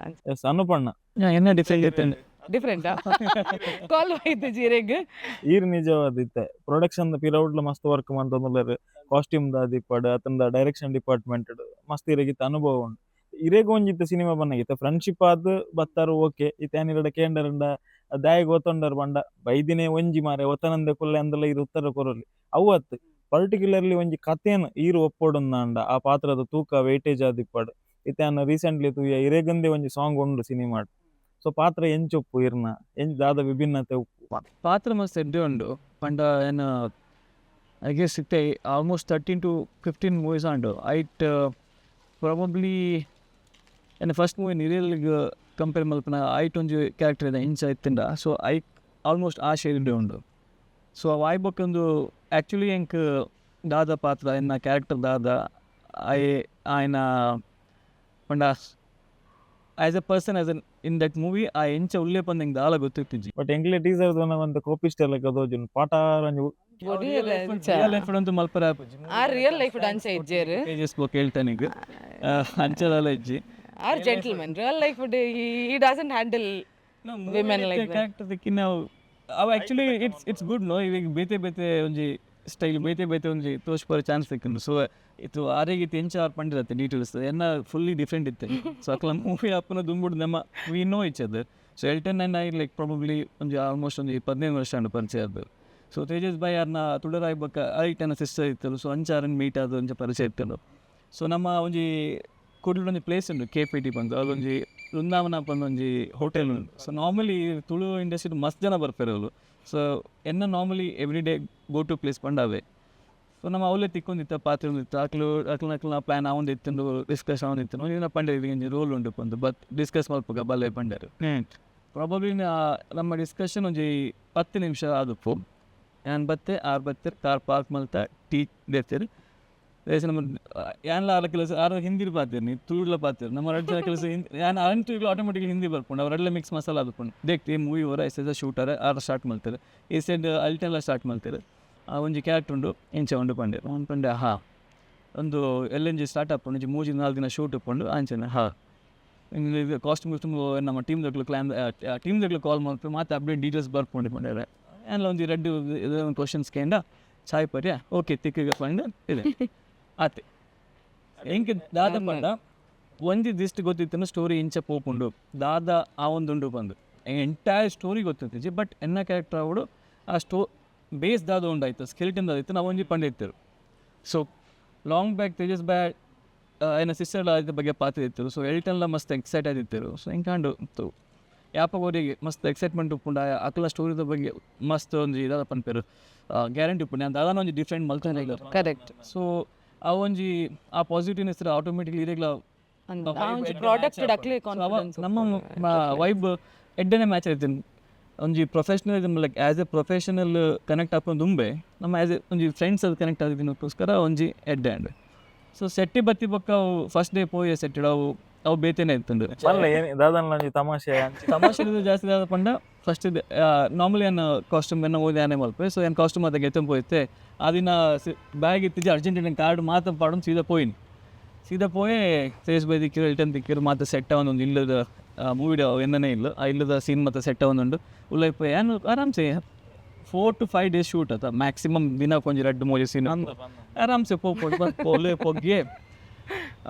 S, ಅನುಪಣ್ಣ. ಎನ್ನ ಡಿಫ್ರೆಂಟ್ ಇತ್ತು. ಡಿಫ್ರೆಂಟಾ ಕಾಲ್ ಆಯ್ತು ಜೀರೆಗ್. ಈರ್ ನಿಜವಾದ ಇತ್ತೆ ಪ್ರೊಡಕ್ಷನ್ ಪಿರೌಡ್ಲ ಮಸ್ತ್ ವರ್ಕ್ ಮಂತೊಂದುಲ್ಲೆರ್. ಕಾಸ್ಟ್ಯೂಮ್ ದ ದಿಪ್ಪಡ್ ಅತ್ತಂದ ಡೈರೆಕ್ಷನ್ ಡಿಪಾರ್ಟ್ಮೆಂಟ್ ಮಸ್ತ್ ಇರೆಗಿತ್ತ ಅನುಭವ ಉಂಡು. ಇರೆಗ್ ಒಂಜಿತ್ತ ಸಿನಿಮಾ ಬನ್ನಗಿತ್ತ ಫ್ರೆಂಡ್ಶಿಪ್ ಆದ್ ಬತ್ತಾರು, ಓಕೆ. ಇತ್ತೆ ಯಾನಿರಡ ಕೇಂಡರಂಡ ದಾಯೆಗ್ ಒತ್ತೊಂಡರ್ ಪಂಡ, ಬೈದಿನೇ ಒಂಜಿ ಮಾರೆ ಒತ್ತನಂದೆ ಕುಲ್ಲೆ ಅಂದಲ ಇರ್ ಉತ್ತರ ಕೊರೊಲಿ. ಅವು ಅತ್, ಪರ್ಟಿಕ್ಯುಲರ್ಲಿ ಒಂಜಿ ಕಥೆನ್ ಈರ್ ಒಪ್ಪೊಡುಂದಾಂಡ ಆ ಪಾತ್ರದ ತೂಕ ವೆಯ್ಟೇಜ್ ಆದಿಪ್ಪಡ್. ಇತ್ತೆ ಯಾನ್ ರೀಸೆಂಟ್ಲಿ ತೂಯ, ಇರೆಗಂದೆ ಒಂಜಿ ಸಾಂಗ್ ಉಂಡು ಸಿನಿಮಾಡ್. ಸೊ ಪಾತ್ರ ಎಂಚೊಪ್ಪು ಇರ್ನ, ಎಂಚ್ ದಾದ ವಿಭಿನ್ನತೆ ಉಪ್ಪು? ಪಾತ್ರ ಮಸ್ತ್ ಎಡ್ಡೆ ಉಂಡು. ಪಂಡ ಏನ I guess ಇತ್ತೆ ಆಲ್ಮೋಸ್ಟ್ 13 ಟು 15 ಮೂವೀಸ್ ಉಂಡು. ಐಟ್ ಪ್ರಾಬಬ್ಲಿ ಎನ್ನ ಫಸ್ಟ್ ಮೂವಿ ನಿರೆಲ್ಗ್ ಕಂಪೇರ್ ಮಲ್ಪುನ ಐಟ್ ಒಂಜಿ ಕ್ಯಾರೆಕ್ಟರ್ ಇದೆ ಇಂಚ ಇತ್ತಿಂಡ, ಸೊ ಐಕ್ ಆಲ್ಮೋಸ್ಟ್ ಆ ಶೇಡ್ ಉಂಡು. ಸೊ ಅವು ಆಯ್ ಬೊಕ್ಕ ಒಂದು ಆ್ಯಕ್ಚುಲಿ ಎಂಕ್ ದಾದ ಪಾತ್ರ, ಎನ್ನ ಕ್ಯಾರೆಕ್ಟರ್ ದಾದ, I ಆಯ್ನ ಪಂಡ as a person, as an in that movie ಆ ಎಂಚ ಉಲ್ಲೆ ಪಂದ್ ಎಂಕ್ ದಾಲ ಗೊತ್ತಿತ್ತಿಜಿ. ಬಟ್ ಎಂಕ್ಲೆ ಟೀಸರ್ ಒಂತ ಕೋಪಿಷ್ಟ ಲೆಕ್ಕ ತೋಜುಂಡು ಪಾಟಾರಂಜಿ. ರಿಯಲ್ ಲೈಫ್ ಅಂತೂ ಮಲ್ಪರೆ ಆಪುಜಿ. ಆ ರಿಯಲ್ ಲೈಫ್ ಡಾನ್ಸ್ ಇಜ್ಜೇರು. ತೇಜಸ್ ಬೊಕ್ಕ ಹೇಳ್ತಾನಿಗ್ ಅಂಚದಾಲ ಇಜ್ಜಿ. R gentleman real life, he doesn't handle women like that. Character ದಿಕ್ಕಿನ ಅವು ಆ್ಯಕ್ಚುಲಿ it's good no. ಇವಾಗ ಬೇತೆ ಬೇತೆ ಒಂಜಿ ಸ್ಟೈಲ್, ಬೇತೆ ಬೇತೆ ಒಂಜಿ ತೋಚ್ಪರ ಚಾನ್ಸ್ ತಿಕ್ಕುಂಡು. ಸೊ ಇತ್ತು ಆರೇಗಿತ್ತು ಎಂಚ ಆರ್ ಪಂಡಿರತ್ತೆ ಡೀಟೇಲ್ಸ್ ಎನ್ನ ಫುಲ್ಲಿ ಡಿಫ್ರೆಂಟ್ ಇತ್ತೆ. ಸೊ ಅಕ್ಲ ಮೂವಿ ಅಪ್ಪನ ದುಂಬುಡು ನಮ್ಮ we know each other. So Elton and I like probably ಒಂಜಿ ಆಲ್ಮೋಸ್ಟ್ ಒಂಜಿ 15 ವರ್ಷ ಉಂಡು ಪರಿಚಯ ಆದ್ದು. ಸೊ ತೇಜಸ್ ಬಾಯ್ ಅರ್ನ ತುಡರಾಯ್ ಬೊಕ್ಕ ಐಟ್ ಎನ್ನ ಸಿಸ್ಟರ್ ಇತ್ತಲು. ಸೊ ಅಂಚ ಆರನ್ ಮೀಟ್ ಆದ ಒಂಜಿ ಪರಿಚಯ ಇತ್ತಲು. ಸೊ ನಮ್ಮ ಒಂಜಿ ಕುಡ್ಲಡ್ ಒಂಜಿ ಪ್ಲೇಸ್ ಉಂಡು ಕೆ ಪಿ ಟಿ ಪಂದ್, ಅದೊಂಜಿ ವೃಂದಾವನ ಪಂದ್ ಒಂಜಿ ಹೋಟೆಲ್ ಉಂಡು. ಸೊ ನಾರ್ಮಲಿ ತುಳು ಇಂಡಸ್ಟ್ರಿ ಮಸ್ತ್ ಜನ ಬರ್ಪೆರ್ ಅವ್ಲು. ಸೊ ಎನ್ನ normally every day go to place ಪಂಡ ಅವೇ. ಸೊ ನಮ್ಮ ಅವಲೇ ತಿಕ್ಕೊಂದಿತ್ತ, ಪಾತ್ರ ಇತ್ತು. ಅಕ್ಲು ಅಕ್ಲನ ಅಕ್ಲನ ಪ್ಲ್ಯಾನ್ ಆವೊಂದಿತ್ತು, ಡಿಸ್ಕಸ್ ಆವೊಂದಿತ್ತು. ಒಂಜಿ ಪಂಡೆ ಒಂಜಿ ರೋಲ್ ಉಂಡು ಪಂದು, ಬಟ್ ಡಿಸ್ಕಸ್ ಮಲ್ಪುಗ ಬಲ್ಲೆ ಪಂಡರು. ಪ್ರಾಬಬ್ಲಿ ನಮ್ಮ ಡಿಸ್ಕಷನ್ ಒಂಜಿ 10 ನಿಮಿಷ ಆದುಪ್ಪು. ಯಾನ್ ಬತ್ತೆ, ಆರ್ ಬತ್ತೆರ್, ಕಾರ್ ಪಾರ್ಕ್ ಮಲ್ತ, ಟೀ ದೇತೆರ್. ನಮ್ಮ ಯಾನ್ಲ ಆರ ಕೆಲಸ ಆರ ಹಿಂದಿ ಪಾತೆರ್ನಿ, ತುಳುಡ್ಲ ಪಾತೆರ್. ನಮ್ಮ ರಡ್ಡ್ ಜನ ಕೆಲಸ ಯಾನ್ ಅಂಟು ಆಟೋಮೆಟಿಕ್ಲಿ ಹಿಂದಿ ಬರ್ಪುಂಡು, ಅವ್ರೆಲ್ಲ ಮಿಕ್ಸ್ ಮಸಾಲ ಆದುಪ್ಪುಂಡು. ದೇಕ್ತಿ ಮೂವಿ ಓರ ಎಸ್ ಶೂಟರ್ ಆರ್ ಸ್ಟಾರ್ಟ್ ಮಲ್ತೆರ್, ಈ ಸೈಡ್ ಅಲ್ಟೆಲ್ಲ ಸ್ಟಾರ್ಟ್ ಮಲ್ತೆರ್. ಆ ಒಂಜಿ ಕ್ಯಾರೆಕ್ಟರ್ ಉಂಡು, ಇಂಚ ಉಂಡು ಪಂಡೆರ್. ಅವ್ನು ಪಂಡೆ ಹಾ, ಒಂದು ಎಲ್ಲೊಂಜಿ ಸ್ಟಾರ್ಟ್ ಆಪುಂಡು, ಒಂಜಿ ಮೂಜಿ ನಾಲ್ಕು ದಿನ ಶೂಟ್ ಉಪ್ಪುಂಡು ಅಂಚನೆ. ಹಾ. Costume costume ನಮ್ಮ ಟೀಮ್ ದಕ್ಲು, ಕ್ಲಾನ್ ಟೀಮ್ ದಕ್ಲು ಕಾಲ್ ಮಲ್ಪು, ಮಾತ ಅಪ್ಡೇಟ್ ಡೀಟೇಲ್ಸ್ ಬರ್ಪುಂಡು ಪಂಡೇರೆ. ಏನ್ಲ ಒಂಜಿ ರಡ್ಡ್ ಕ್ವಶನ್ಸ್ ಕೇಂಡ, ಚಾಯ್ ಪರ್ಯ, ಓಕೆ ತಿಕ್ಕಿಗೆ ಪಂಡ್ ಇದೆ ಆತೆ. ಎಂಕ್ ದಾದ ಪಂಡ, ಒಂಜಿ ದಿಸ್ಟ್ ಗೊತ್ತಿತ್ತು ಸ್ಟೋರಿ ಇಂಚ ಪೋಪುಂಡು, ದಾದ ಆ ಒಂದುಂಡು ಬಂದು ಎಂಟೈರ್ ಸ್ಟೋರಿ ಗೊತ್ತಿತ್ತಿಜಿ. ಬಟ್ ಎನ್ನ ಕ್ಯಾರೆಕ್ಟರ್ ಅವಡು ಆ ಬೇಸ್ ದಾದ ಉಂಡಾಯ್ತು, ಸ್ಕೆಲಿಟನ್ ದಾದ ನಾವು ಒಂಜಿ ಪಂಡಿತ್ತಿರು. So long back Tejas ಬಾಯ್ ಎನ್ನ ಸಿಸ್ಟರ್ ಅದ್ರ ಬಗ್ಗೆ ಪಾತ್ರ ಇತ್ತು. ಸೊ ಎಲ್ಟನ್ಲ ಮಸ್ತ್ ಎಕ್ಸೈಟ್ ಆಗಿದ್ದರು. ಸೊ ಎಂಕಾಂಡು ಯಾಪ ಅವರಿಗೆ ಮಸ್ತ್ ಎಕ್ಸೈಟ್ಮೆಂಟ್ ಉಪ್ಪುಂಡು, ಅಕಲ ಸ್ಟೋರಿದ ಬಗ್ಗೆ ಮಸ್ತ್ ಒಂಜಿ ಇದಾದ ಪನ್ಪೆರು, ಗ್ಯಾರಂಟಿ ಉಪ್ಪುಂಡು. ನಾನು ದಾದಾನ ಒಂಜಿ ಡಿಫ್ರೆಂಟ್ ಮಲ್ತಾನೆ. ಕರೆಕ್ಟ್. ಸೊ ಆ ಒಂಜಿ ಆ ಪಾಸಿಟಿವ್ನೆಸ್ ಆಟೋಮೆಟಿಕ್ಲಿ ಇರೆಗ್ಲ ಒಂಜಿ ಪ್ರಾಡಕ್ಟ್ ಅಕ್ಲೆ ಕಾನ್ಫಿಡೆನ್ಸ್. ನಮ್ಮ ವೈಬ್ ಎಡ್ಡನೆ ಮ್ಯಾಚ್ ಆಯ್ತು. ಒಂಜಿ professional, like as a professional connect ಆಪೊಂದು ದುಂಬೆ ನಮ್ಮ ಆ್ಯಸ್ ಎ ಒಂಜಿ ಫ್ರೆಂಡ್ಸ್ ಅದು ಕನೆಕ್ಟ್ ಆಗಿದ್ದಕ್ಕೋಸ್ಕರ ಒಂಜಿ ಎಡ್ಡೆ. ಆ್ಯಂಡ್ ಸೊ ಸೆಟ್ಟಿ ಬತ್ತಿ ಬೊಕ್ಕ ಅವು ಫಸ್ಟ್ ಡೇ ಪೋಯೆ ಸೆಟ್ಟಿಡ್, ಅವು ಅವು ಬೇತೇನೆ ಇತ್ತಂದು. ಮಲ್ಲ ಏನ್ ದಾದನ್ಲ ಒಂಜಿ ತಮಾಷೆ ಅಂಚ? ತಮಾಷೆ ಜಾಸ್ತಿ ಆದ ಪಂಡ, ಫಸ್ಟ್ ನಾರ್ಮಲಿ ಏನು ಕಾಸ್ಟ್ಯೂಮ್ ಎನ್ನ ಓದಿ ಆನೆ ಮಲ್ಪೆ. ಸೊ ಏನು ಕಾಸ್ಟ್ಯೂಮ್ ಅದ ಗೆತ್ತಂ ಪೋಯ್ತೆ. ಆ ದಿನ ಬ್ಯಾಗ್ ಇತ್ತಿಜಿ, ಅರ್ಜೆಂಟೀನ ಕಾರ್ಡ್ ಮಾತ್ರ ಪಾಡೊಂದು ಸೀದಾ ಪೋಯಿನಿ. ಸೀದಾ ಪೋಯೆ, ತೇಜ್ ಬೈ ದಿಕ್ಕಿರು, ಎಲ್ಟನ್ ದಿಕ್ಕಿರು, ಮಾತ್ರ ಸೆಟ್ ಒಂದು ಇಲ್ಲದ ಮೂವಿ ಎನ್ನನೇ ಇಲ್ಲ, ಆ ಇಲ್ಲದ ಸೀನ್ ಮತ್ತೆ ಸೆಟ್ ಒಂದುಂಡು. ಉಲ್ಲೈ ಪೋಯೆ ಏನು, ಆರಾಮ್ಸೆ 4 to 5 days shoot ಅತ ಮ್ಯಾಕ್ಸಿಮಮ್. ದಿನ ಕೊಂಚ ರಡ್ಡು ಮೂಜಿ ಸೀನ್, ಆರಾಮ್ಸೆ ಪೋಪೊಡು ಪೋಲೆ ಪೊಗ್ಗೆ.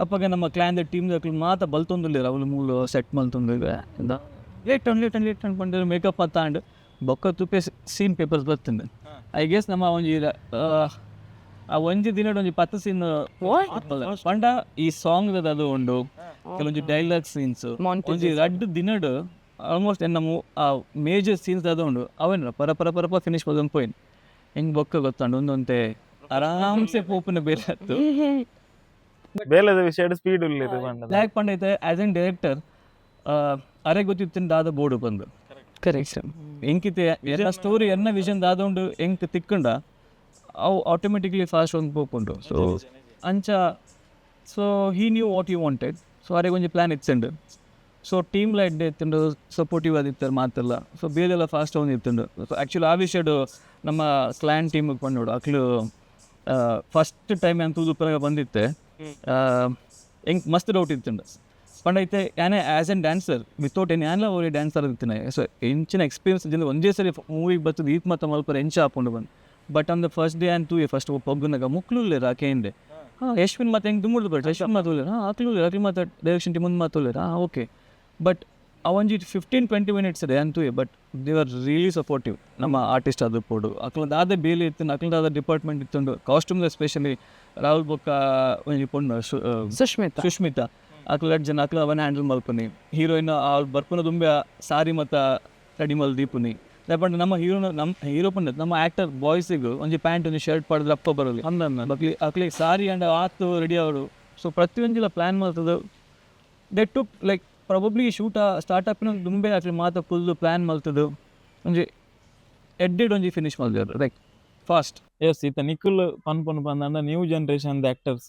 ಅಪ್ಪಗ ನಮ್ಮ ಕ್ಲಾನ್ ಟೀಮ್ ದಕ್ಲು ಮಾತ ಬಲ್ತೊಂದುಲ್ಲೆರ್, ಅವ್ಲು ಮೂಲು ಸೆಟ್ ಮಲ್ತೊಂದುಲ್ಲೆರ್. Late late late ಅನ್ಕೊಂಡು ಮೇಕಪ್ ಮತ್ತಾಂಡ್. ಬೊಕ್ಕ ತುಪೆ ಸೀನ್ ಪೇಪರ್ಸ್ ಬರ್ತಂದು. I guess ನಮ್ಮ ಒಂಜಿ ಆ ಒಂಜಿ ದಿನಡ್ ಒಂಜಿ 10 ಸೀನ್ ಪಂಡ, ಈ ಸಾಂಗ್ ಅದು ಉಂಡು, ಕೆಲವೊಂಜಿ ಡೈಲಾಗ್ ಸೀನ್ಸ್, ಒಂಜಿ ರಡ್ಡ್ ದಿನಡ್ ಆಲ್ಮೋಸ್ಟ್ ನಮ್ಮ ಆ ಮೇಜರ್ ಸೀನ್ಸ್ ಅದು ಉಂಡು. ಅವೇನ ಪರ ಪರ ಪರಪ ಫಿನಿಶ್ ಮಲ್ತೊಂದು ಪೋಯಿನ್. ಹೆಂಗ್ ಬೊಕ್ಕ ಗೊತ್ತಂಡು, ಒಂದೊಂತೆ ಆರಾಮ್ಸೆ ಪೋಪುನ ಬೇರೆ ಆತು. ಬೇಲೆದ ವಿಷಯ ಸ್ಪೀಡ್ ಉಲ್ಲೆರ್ ಪಂಡ. ಲ್ಯಾಕ್ ಪಂಡ ಐತೆ as an director ಅರೆ ಗೊತ್ತಿತ್ತು ದಾದ ಬೋರ್ಡು ಬಂದು. ಕರೆಕ್ಟ್. ಎಂಕಿತೆ ಎಲ್ಲ ಸ್ಟೋರಿ ಎನ್ನ ವಿಷನ್ ದಾದ ಉಂಡು ಎಂಕ್ ತಿಕ್ಕಂಡ, ಅವು ಆಟೋಮೆಟಿಕ್ಲಿ ಫಾಸ್ಟ್ ಒಂದು ಪೋಪುಂಡು. ಸೊ ಅಂಚ, so he knew what he wanted. So ಅರೆಗ್ ಒಂಜಿ ಪ್ಲ್ಯಾನ್ ಇತ್ತಂಡು. ಸೊ ಟೀಮ್ ಎಡ್ಡೆ ಇತ್ತುಂಡು, ಸಪೋರ್ಟಿವ್ ಆದಿತ್ತಾರೆ ಮಾತೆಲ್ಲ. ಸೊ ಬೇಲೆಲ್ಲ ಫಾಸ್ಟ್ ಒಂದು ಇತ್ತುಂಡು. ಸೊ ಆ್ಯಕ್ಚುಲಿ ಆ ವಿಷಯಡು ನಮ್ಮ ಕ್ಲಾನ್ ಟೀಮಿಗೆ ಪಂಡೋಡು. ಅಕ್ಲು ಫಸ್ಟ್ ಟೈಮ್ ಅಂತ ತೂದು ಬಂದಿತ್ತೆ, ಎಂಕ್ ಮಸ್ತ್ ಡೌಟ್ ಇತ್ತುಂಡು. ಪಂಡ ಐತೆ ಯಾನೆ as an dancer without any ಯಾನ್ಲ ಒರಿ ಡ್ಯಾನ್ಸರ್ ಇತ್ತಿನ. ಸೊ ಎಂಚಿನ ಎಕ್ಸ್ಪೀರಿಯನ್ಸ್ ಜಿಂದ ಒಂಜೇ ಸರಿ ಮೂವಿಗೆ ಬರ್ತದೆ, ಈತ್ ಮಾತ ಮಲ್ಪರೆ ಎಂಚ ಆಪುಂಡು ಬಂದು. But on the first day and ತೂಯೆ first ಪೊಗ್ಗುನಾಗ ಮುಕ್ಲು ಆಕೆಂಡೆ. ಹಾಂ, ಯಶ್ವಿನ್ ಮತ್ತೆ ಹೆಂಗೆ ದುಮ್ಮುಡ್ದು ಬಟ್ ಯಶ್ವಿನ್ ಮಾತು ಹಾಂ ಅಕ್ಲು ಅಕ್ಲು ಮಾತು ಡೈರೆಕ್ಷನ್ ಟೀಮ್ ಮುಂದೆ ಮಾತು ಹಾಂ ಓಕೆ. ಬಟ್ ಆ ಒಂಜಿ 15-20 ಮಿನಿಟ್ಸ್ ಇದೆ ಅಂತೂ, but they are really supportive. ನಮ್ಮ ಆರ್ಟಿಸ್ಟ್ ಅದು ಪೋಡು, ಅಕ್ಲದಾದ ಬೇಲೆ ಇತ್ತು, ಅಕ್ಲದಾದ ಡಿಪಾರ್ಟ್ಮೆಂಟ್ ಇತ್ತುಂಡು. ಕಾಸ್ಟ್ಯೂಮ್ ಎಸ್ಪೆಷಲಿ ರಾಹುಲ್ ಬೊಕ್ಕ ಒಂಜಿ ಪೊಣ್ಣು ಸುಷ್ಮಿತಾ. ಸುಷ್ಮಿತಾ, ಅಕ್ಲ ಎರಡು ಜನ ಅಕ್ಲ ಅವನ ಹ್ಯಾಂಡಲ್ ಮಲ್ಪನಿ. ಹೀರೋಯಿನ್ ಅವ್ರು ಬರ್ಪುನ ದುಂಬೆ ಸಾರಿ ಮತ್ತ ರೆಡಿ ಮಲ್ ದೀಪುನಿ. ಪಂಡ ನಮ್ಮ ಹೀರೋನ, ನಮ್ಮ ಹೀರೋ ಪಂಡ ನಮ್ಮ ಆ್ಯಕ್ಟರ್ ಬಾಯ್ಸಿಗೆ ಒಂಜಿ ಪ್ಯಾಂಟ್ ಒಂಜಿ ಶರ್ಟ್ ಪಾಡ್ದು ಅಪ್ಪ ಬರಲಿ ಬಕ್ಲಿ ಅಕ್ಲಿಗೆ ಸಾರಿ ಆ್ಯಂಡ್ ಆತು ರೆಡಿ ಅವರು. ಸೊ ಪ್ರತಿಯೊಂಜಿಲ ಪ್ಲ್ಯಾನ್ ಮಾಡ್ತದೆ. They took like probably shoot start ಆಪಿನ ದುಂಬೆ ಅಕ್ಲಿ ಮಾತ ಫುಲ್ ಪ್ಲ್ಯಾನ್ ಮಲ್ತದು, ಒಂಜಿ ಎಡ್ಡೆಡ್ ಒಂಜಿ ಫಿನಿಶ್ ಮಲ್ದಿರು, like fast. S, ಇತ್ತ ನಿಖಿಲ್ ಪನ್ಪುನು ಪಂದಂಡ new generation actors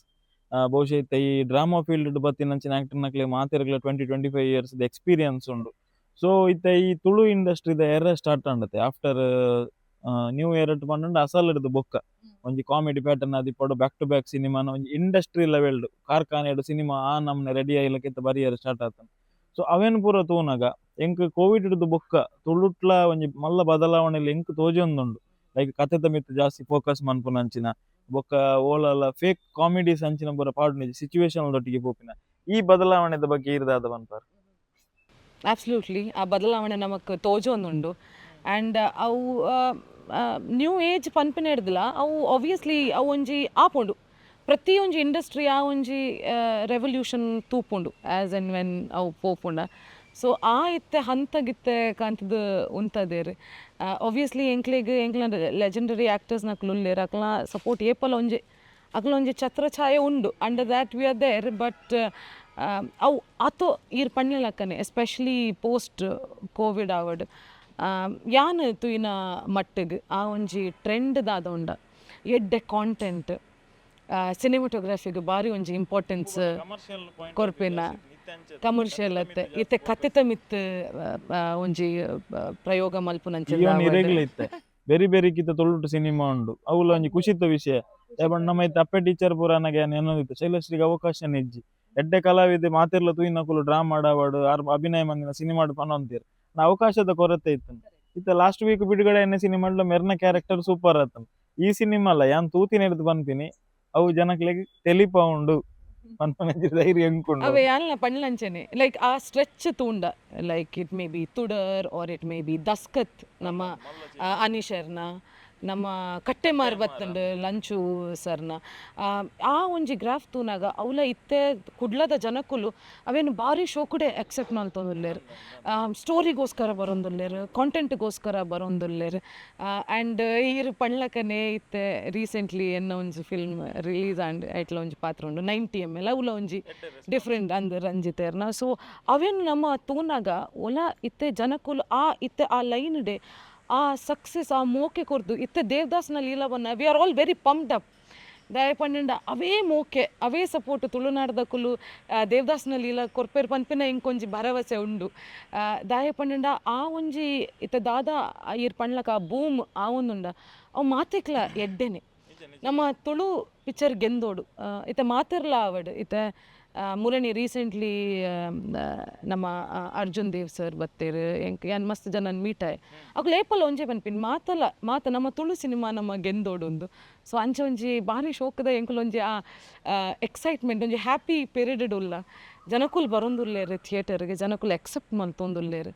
ಬಹುಶಃ ಇತ್ತ ಈ ಡ್ರಾಮಾ ಫೀಲ್ಡ್ ಬತ್ತಿನಂಚಿನ ಆಕ್ಟರ್ ನಕ್ಲೆ ಮಾತೆರ್ಗ್ಲ 20-25 ಇಯರ್ಸ್ ಎಕ್ಸ್ಪೀರಿಯನ್ಸ್ ಉಂಡು. ಸೊ ಇತ್ತ ಈ ತುಳು ಇಂಡಸ್ಟ್ರಿದ ಎರ ಸ್ಟಾರ್ಟ್ ಆಂಡತೆ after new year ಪಂಡ ಅಸಲ್ ಹಿಡ್ದು ಬೊಕ್ಕ ಒಂಜಿ ಕಾಮಿಡಿ ಪ್ಯಾಟರ್ನ್ ಆದಿಪ್ಪೊಡು, back to back ಸಿನಿಮಾನ ಒಂಜಿ ಇಂಡಸ್ಟ್ರಿ ಲೆವೆಲ್ಡ್ ಕಾರ್ಖಾನೆಡ್ ಸಿನಿಮಾ ಆ ನಮ್ನೆ ರೆಡಿ ಆಯ್ಲಕ್ಕಿಂತ ಬರಿಯರ್ ಸ್ಟಾರ್ಟ್ ಆತನ. ಸೊ ಅವೇನು ಪೂರ ತೂನಗ ಎಂಕ್ ಕೋವಿಡ್ ಹಿಡ್ದು ಬೊಕ್ಕ ತುಳುಟ್ಲ ಒಂಜಿ ಮಲ್ಲ ಬದಲಾವಣೆ ಎಂಕ್ ತೋಜೊಂದುಂಡು. ಲೈಕ್ ಕತೆತ ಮಿತ್ತ್ ಜಾಸ್ತಿ ಫೋಕಸ್ ಮನ್ಪುನಂಚಿನ ಬೊಕ್ಕ ಓಲಲ ಫೇಕ್ ಕಾಮಿಡೀಸ್ ಅಂಚಿನ ಪೂರ ಪಾಡುನಿಜಿ, ಸಿಚುವೇಶನ್ ದೊಟ್ಟಿಗೆ ಪೋಪಿನ ಈ ಬದಲಾವಣೆದ ಬಗ್ಗೆ ಇರ್ದಾದ ಪನ್ಪಾರ್? ಅಬ್ಸಲ್ಯೂಟ್ಲಿ, ಆ ಬದಲಾವಣೆ ನಮಕ್ ತೋಜೊಂದುಂಡು. ಆ್ಯಂಡ್ ಅವು ನ್ಯೂ ಏಜ್ ಪನ್ಪಿನ ಹಿಡ್ದಲ, ಅವು ಆಬ್ವಿಯಸ್ಲಿ ಅವು ಒಂಜಿ ಆಪುಂಡು. ಪ್ರತಿಯೊಂಜಿ ಇಂಡಸ್ಟ್ರಿ ಆ ಒಂಜಿ ರೆವಲ್ಯೂಷನ್ ತೂಪುಂಡು as and when ಅವು ಪೋಪುಂಡ. ಸೊ ಆ ಇತ್ತೆ ಹಂತಗಿತ್ತೆ ಕಾಂತದ ಉಂತದೇರ್. ಆಬ್ವಿಯಸ್ಲಿ ಎಂಕ್ಲೆಗ್ ಎಂಕ್ಲ ಲೆಜೆಂಡರಿ ಆ್ಯಕ್ಟರ್ಸ್ ನಕ್ಲು ಉಲ್ಲೆರ್. ಅಕ್ಲ ಸಪೋರ್ಟ್ ಏಪಲ ಒಂಜಿ ಅಕ್ಲ ಒಂಜಿ ಛತ್ರಛಾಯೆ ಉಂಡು. Under that we are there. But ಅವು ಆತೋ ಈರ್ ಪಣ್ಣಿಲಕ್ಕನೆ, especially post Covid ಆವಡ್, ಯಾನ್ ತೂಯಿನ ಮಟ್ಟಿಗ್ ಆ ಒಂಜಿ ಟ್ರೆಂಡ್ ದಾದ ಉಂಡ, ಎಡ್ಡೆ ಕಾಂಟೆಂಟ್, ಸಿನಿಮಾಟೋಗ್ರಫಿಗೆ ಬಾರಿ ಒಂಜಿ ಇಂಪಾರ್ಟೆನ್ಸ್ ಕೊರ್ಪಿನ, ಕಮರ್ಷಿಯಲ್ ಅತ್ತೆ ಇತ್ತೆ ಕತೆತ ಮಿತ್ ಒಂಜಿ ಪ್ರಯೋಗ ಮಲ್ಪುನಂಚಿನ ಈವನ್ ಇರೆಗ್ಲ ಇತ್ತೆ ಬೇರೆ ಬೇರೆ ಕಿತ್ತ ತುಳುಟು ಸಿನಿಮಾ ಉಂಡು. ಅವುಲ ಒಂಜಿ ಖುಷಿತ ವಿಷಯ. ಬಟ್ ನಮ್ಮ ಇತ್ತೆ ಅಪ್ಪೆ ಟೀಚರ್ ಪೂರ ನನಗೆ ಏನೊಂದಿತ್ತು, ಶೈಲಶ್ರೀಗೆ ಅವಕಾಶ ಇಜ್ಜಿ. ಎಡ್ಡೆ ಕಲಾವಿದೆ ಮಾತೆರ್ಲ ತೂಯಿನಕುಲು ಡ್ರಾಮಾ ಆಡಾವಡು ಆರ್ ಅಭಿನಯ ಮಂದಿನ ಸಿನಿಮಾಡ್ ಪನೊಂತೀರ್ ನಾ ಅವಕಾಶದ ಕೊರತೆ ಇತ್ತು. ಇತ್ತ ಲಾಸ್ಟ್ ವೀಕ್ ಬಿಡುಗಡೆ ಎನ್ನ ಸಿನಿಮಾಡ್ಲ ಮೆರ್ನ ಕ್ಯಾರೆಕ್ಟರ್ ಸೂಪರ್ ಆತನ್. ಈ ಸಿನಿಮಾ ಅಲ್ಲ ಯಾನ್ ತೂತಿನ ಹಿಡ್ದು ಪನ್ಪಿನಿ, ಅವು ಜನಕ್ಲೆಗ್ ತೆಲಿಪ ಉಂಡು ಪನ್ಪನ ಧೈರ್ಯ ಎಂಕುಂಡು. ಅವೇ ಅಲ್ಲ ಪಣ್ಲಂಚನೆ, ಲೈಕ್ ಆ stretch ತೂಂಡ, like it may be Tudar or it may be Daskat, ನಮ್ಮ ಅನೀಶರ್ನ, ನಮ್ಮ ಕಟ್ಟೆಮಾರ್ ಬತ್ತಂಡು ಲಂಚು ಸರ್ನ, ಆ ಒಂಜಿ ಗ್ರಾಫ್ ತೂನಾಗ ಅವಲ ಇತ್ತೆ ಕುಡ್ಲದ ಜನಕುಲು ಅವೇನು ಭಾರಿ ಶೋಕುಡೆ ಅಕ್ಸೆಪ್ಟ್ ಮಲ್ತೊಂದುಲ್ಲೆರ್. ಸ್ಟೋರಿಗೋಸ್ಕರ ಬರೊಂದುಲ್ಲೆರ್, ಕಾಂಟೆಂಟ್ಗೋಸ್ಕರ ಬರೊಂದುಲ್ಲೆರ್. ಆ್ಯಂಡ್ ಈರ್ ಪಣ್ಲಕನೆ ಇತ್ತೆ ರೀಸೆಂಟ್ಲಿ ಎನ್ನ ಒಂಜಿ ಫಿಲ್ಮ್ ರಿಲೀಸ್ ಆಂಡ್, ಐಟ್ಲ ಒಂಜಿ ಪಾತ್ರ ಉಂಡು 90 ಎಮ್ ಎಲ್, ಅವುಲ ಒಂಜಿ ಡಿಫ್ರೆಂಟ್ ಅಂದ್ ರಂಜಿತೇರ್ನ. ಸೊ ಅವೇನು ನಮ್ಮ ತೂನಾಗ ಒಲ ಇತ್ತೆ ಜನಕುಲು ಆ ಇತ್ತೆ ಆ ಲೈನ್ ಡೆ ಆ ಸಕ್ಸಸ್ ಆ ಮೋಕೆ ಕೊರ್ದು ಇತ್ತೆ ದೇವದಾಸ್ನ ಲೀಲಾವನ್ನ we are all very pumped up. ದಾಯ ಪಂಡ ಅವೇ ಮೋಕೆ, ಅವೇ ಸಪೋರ್ಟ್ ತುಳುನಾಡ್ದಕುಲು ದೇವದಾಸ್ನ ಲೀಲಾ ಕೊರ್ಪೇರ್ ಪನ್ಪಿನ ಇಂಕೊಂಜಿ ಭರವಸೆ ಉಂಡು. ದಾಯ ಪಂಡ ಆ ಒಂಜಿ ಇತ್ತೆ ದಾದಾ ಈರ್ ಪಣ್ಲಕ ಆ ಬೂಮ್ ಆವೊಂದುಂಡ, ಅವು ಮಾತೆಕ್ಲ ಎಡ್ಡೆನೆ. ನಮ್ಮ ತುಳು ಪಿಕ್ಚರ್ ಗೆಂದೋಡು, ಇತ್ತೆ ಮಾತೆರ್ಲ ಆವಡ್. ಇತ್ತೆ ಮುರಣಿ ರೀಸೆಂಟ್ಲಿ ನಮ್ಮ ಅರ್ಜುನ್ ದೇವ್ ಸರ್ ಬತ್ತೇರ್, ಎಂಕ್ ಯಾನ್ ಮಸ್ತ್ ಜನ ಮೀಟ್ ಆಯೆ. ಅಕುಲು ಏಪಲ ಒಂಜೇ ಪನ್ಪಿನಿ, ಮಾತಲ ಮಾತ ನಮ್ಮ ತುಳು ಸಿನಿಮಾ ನಮ್ಮ ಗೆಂದೋಡು ಉಂದು. ಸೊ ಅಂಚ ಒಂಜಿ ಬಾರಿ ಶೋಕದ ಎಂಕುಲು ಒಂಜಿ ಆ ಎಕ್ಸೈಟ್ಮೆಂಟ್, ಒಂಜಿ ಹ್ಯಾಪಿ ಪೀರಿಯಡ್ ಉಲ್ಲ. ಜನಕುಲು ಬರೊಂದುಲ್ಲೆರ್ ಥಿಯೇಟರ್ಗೆ, ಜನಕುಲು ಎಕ್ಸೆಪ್ಟ್ ಮಲ್ತೊಂದುಲ್ಲೆರ್.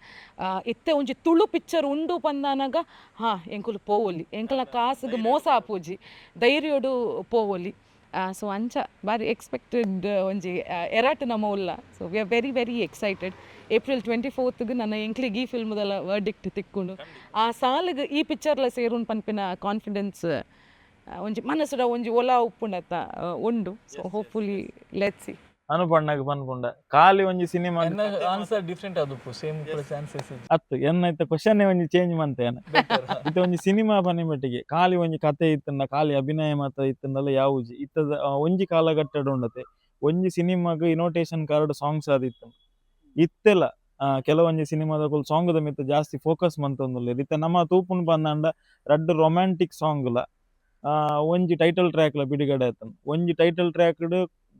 ಇತ್ತೆ ಒಂಜಿ ತುಳು ಪಿಕ್ಚರ್ ಉಂಡು ಪಂದಾನಗ ಹಾ ಎಂಕುಲು ಪೋವೊಲಿ, ಎಂಕಲ್ನ ಕಾಸುಗು ಮೋಸ ಆಪುಜಿ, ಧೈರ್ಯೊಡು ಪೋವೊಲಿ. ಸೊ ಅಂಚ ಬಾರಿ ಎಕ್ಸ್ಪೆಕ್ಟೆಡ್ ಒಂಜಿ ಎರಾಟ್ ನಮ ಉಲ್ಲ. So we are very very excited. April 24ತ್ಗೆ ನನ್ನ ಎಂಕ್ಲಿಗ್ ಈ ಫಿಲ್ಮ್ದೆಲ್ಲ ವರ್ಡಿಕ್ಟ್ ತಿಕ್ಕುಂಡು. ಆ ಸಾಲಿಗೆ ಈ ಪಿಕ್ಚರ್ಲ ಸೇರುನ್ ಪನ್ಪಿನ ಕಾನ್ಫಿಡೆನ್ಸ್ ಒಂಜಿ ಮನಸ್ಸುಡ ಒಂಜಿ ಒಲ ಉಪ್ಪುಂಡತ್ತ ಉಂಡು. So hopefully let's see. ಅನುಪಣ್ಣಗ್ ಪನ್ಪುಂಡ ಖಾಲಿ ಒಂಜಿ cinema answer different ಆದುಪ್ಪು, same chances. ಅತ್ತು ಎನ್ನ ಇತ್ತ ಕ್ವಶನ್ ಒಂಜಿ ಚೇಂಜ್ ಮಂತೇನೆ. ಇತ್ತೆ ಒಂಜಿ ಸಿನಿಮಾ ಪನಿ ಮಟ್ಟಿಗೆ ಖಾಲಿ ಒಂಜಿ ಕತೆ ಇತ್ತಂಡ, ಖಾಲಿ ಅಭಿನಯ ಮಾತ ಇತ್ತಂಡಲ್ಲ ಯಾವುಜಿ. ಇತ್ತದ ಒಂಜಿ ಕಾಲಘಟ್ಟಡ್ ಉಂಡತೆ ಒಂಜಿ ಸಿನಿಮಾಗ್ invitation card songs ಆದಿತ್ತು. ಇತ್ತೆಲ ಕೆಲವೊಂಜಿ ಸಿನಿಮಾದಕುಲು ಸಾಂಗ್ ದ ಮಿತ್ತ್ ಜಾಸ್ತಿ ಫೋಕಸ್ ಮಂತೊಂದುಲ್ಲೆರ್. ಇತ್ತೆ ನಮ್ಮ ತೂಪುನ್ ಪಂದಾಂಡ ರಡ್ಡ್ ರೊಮ್ಯಾಂಟಿಕ್ ಸಾಂಗ್ ಲ ಒಂಜಿ ಟೈಟಲ್ ಟ್ರ್ಯಾಕ್ ಲ ಬಿಡುಗಡೆ ಆತಂಡ್. ಒಂಜಿ ಟೈಟಲ್ ಟ್ರ್ಯಾಕ್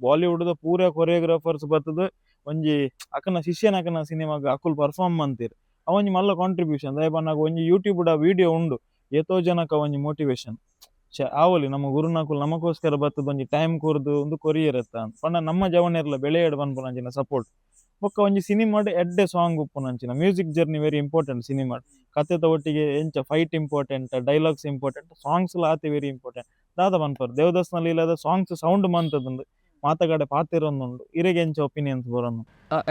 ಬಾಲಿವುಡ್ ದ ಪೂರ ಕೊರಿಯೋಗ್ರಾಫರ್ಸ್ ಬತ್ತದು ಒಂಜಿ ಅಕನ ಶಿಷ್ಯನ ಅಕನ ಸಿನಿಮಾಗ್ ಅಕುಲು ಪರ್ಫಾರ್ಮ್ ಮಂತೀರ್. ಅವೊಂಜಿ ಮಲ್ಲ ಕಾಂಟ್ರಿಬ್ಯೂಷನ್. ದಾಯೆ ಪನ್ನಗ ಒಂಜಿ ಯೂಟ್ಯೂಬ್ ಡ ವಿಡಿಯೋ ಉಂಡು, ಏತೋ ಜನಕ ಒಂಜಿ ಮೋಟಿವೇಶನ್ ಆವೊಲಿ, ನಮ್ಮ ಗುರುನಕುಲು ನಮಗೋಸ್ಕರ ಬತ್ತದ ಒಂಜಿ ಟೈಮ್ ಕೊರ್ದು ಒಂದು ಕೊರಿಯರ್ ಎತ್ತ ಪಂಡ ನಮ್ಮ ಜವನೆರ್ಲ ಬೆಳೆಯಡ್ ಪನ್ಪುನಂಚಿನ ಸಪೋರ್ಟ್. ಬೊಕ್ಕ ಒಂಜಿ ಸಿನಿಮಾಡ್ ಎಡ್ಡೆ ಸಾಂಗ್ ಉಪ್ಪುನಂಚಿನ music journey very important. Cinema ಕತೆತ ಒಟ್ಟಿಗೆ ಎಂಚ fight important, dialogues important, songs ಲ ಆತೆ ವೆರಿ ಇಂಪಾರ್ಟೆಂಟ್. ದಾದ ಪನ್ಪರ್ ದೇವದಾಸ್ನ ಲೀಲಾದ ಸಾಂಗ್ಸ್ ಸೌಂಡ್ ಮಂತದುಂಡು, ಮಾತಗಡೆ ಪಾತೆರೊಂದುಂಡು, ಇರೆಗೆ ಎಂಚ ಒಪಿನಿಯನ್ಸ್ ಬರೊಂದು?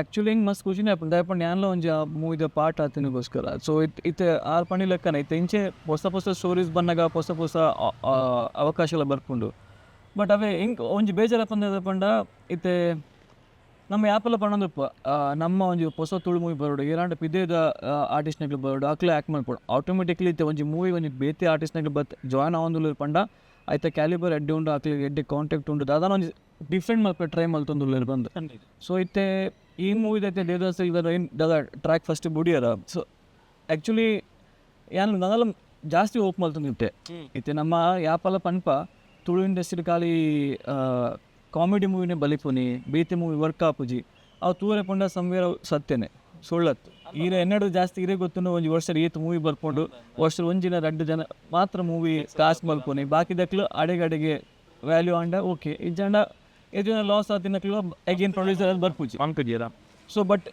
ಆಕ್ಚುಲಿ ಹಿಂಗೆ ಮಸ್ತ್ ಖುಷಿನೇ ಆಪುಂಡು. ದಾಯೆ ಪಂಡ ಯಾನ್ಲ ಒಂಜಿ ಆ ಮೂವಿದ ಪಾರ್ಟ್ ಆತಿನಗೋಸ್ಕರ. ಸೊ ಇತ್ ಇತ್ತೆ ಆರ್ ಪಂಡಿ ಲೆಕ್ಕನೆ ಇತ್ತೆ ಇಂಚೆ ಪೊಸ ಪೊಸ ಸ್ಟೋರೀಸ್ ಬನ್ನಗ ಪೊಸ ಪೊಸ ಅವಕಾಶಲ ಬರ್ಪುಂಡು. ಬಟ್ ಅವೇ ಇಂಕ್ ಒಂಜಿ ಬೇಜಾರಪ್ಪಂದ ಪಂಡ ಇತ್ತೆ ನಮ್ಮ ಯಾಪಲ ಪಂಡೊಂದುಪ್ಪ, ನಮ್ಮ ಒಂಜಿ ಪೊಸ ತುಳು ಮೂವಿ ಬರೋಡು, ಏರಾಂಡ ಪಿದೇದ ಆರ್ಟಿಸ್ಟ್ನಕ್ಲು ಬರೋಡು, ಅಕ್ಲೆ ಆ್ಯಕ್ಟ್ ಮಲ್ಪೊಡು. ಆಟೋಮೆಟಿಕ್ಲಿ ಇತ್ತೆ ಒಂಜಿ ಮೂವಿ ಒಂಜಿ ಬೇತೆ ಆರ್ಟಿಸ್ಟ್ನಕ್ಲು ಬತ್ ಜಾಯ್ನ್ ಆವೊಂದುಲ್ಲೆರ್ ಪಂಡ ಐತ ಕ್ಯಾಲಿಬರ್ ಎಡ್ಡೆ ಉಂಡು, ಅಕ್ಲೆಗ್ ಎಡ್ಡೆ ಕಾಂಟ್ಯಾಕ್ಟ್ ಉಂಡು, ದಾದಾನ ಒಂಜಿ ಡಿಫ್ರೆಂಟ್ ಮಲ್ಪೆ ಟ್ರೈ ಮಲ್ತೊಂದುಲ್ಲೆರ್ ಬಂದು. ಸೊ ಇತ್ತೆ ಈ ಮೂವಿದ ಇತ್ತೆ ದೇವದಾಸ್ ಏನ್ ದಾದ ಟ್ರ್ಯಾಕ್ ಫಸ್ಟ್ ಬುಡಿಯರ. ಸೊ ಆ್ಯಕ್ಚುಲಿ ಯಾನ್ ನನಲ ಜಾಸ್ತಿ ಹೋಪ್ ಮಲ್ತೊಂದಿತ್ತೆ. ಇತ್ತೆ ನಮ್ಮ ಯಾಪಲ ಪನ್ಪ ತುಳು ಇಂಡಸ್ಟ್ರಿ ಖಾಲಿ ಕಾಮಿಡಿ ಮೂವಿನೇ ಬಲಿಪುನಿ, ಬೇತೆ ಮೂವಿ ವರ್ಕ್ ಆಪುಜಿ. ಅವು ತೂರೆ ಪಂಡ ಸಮ್ವೇರ್ ಅವು ಸತ್ಯನೇ, ಸುಳ್ಳತ್ತು. ಈರೆ ಎನ್ನಡು ಜಾಸ್ತಿ ಇರೆ ಗೊತ್ತುಂಡು, ಒಂಜಿ ವರ್ಷ ಏತ್ ಮೂವಿ ಬರ್ಪುಂಡು, ವರ್ಷ ಒಂಜಿನ ರಡ್ಡು ಜನ ಮಾತ್ರ ಮೂವಿ ಕಾಸ್ಟ್ ಮಲ್ಪುನಿ, ಬಾಕಿದಕ್ಲು ಅಡೆಗಡೆಗೆ ವ್ಯಾಲ್ಯೂ ಆಂಡ ಓಕೆ, ಇಜ್ಜಾಂಡ ಏತ್ ಲಾಸ್ ಆತಿನಕ್ಲು ಅಗೇನ್ ಪ್ರೊಡ್ಯೂಸರ್ ಬರ್ಪುಜಿ. ಮನ್ಪುಜಿರ. ಸೊ ಬಟ್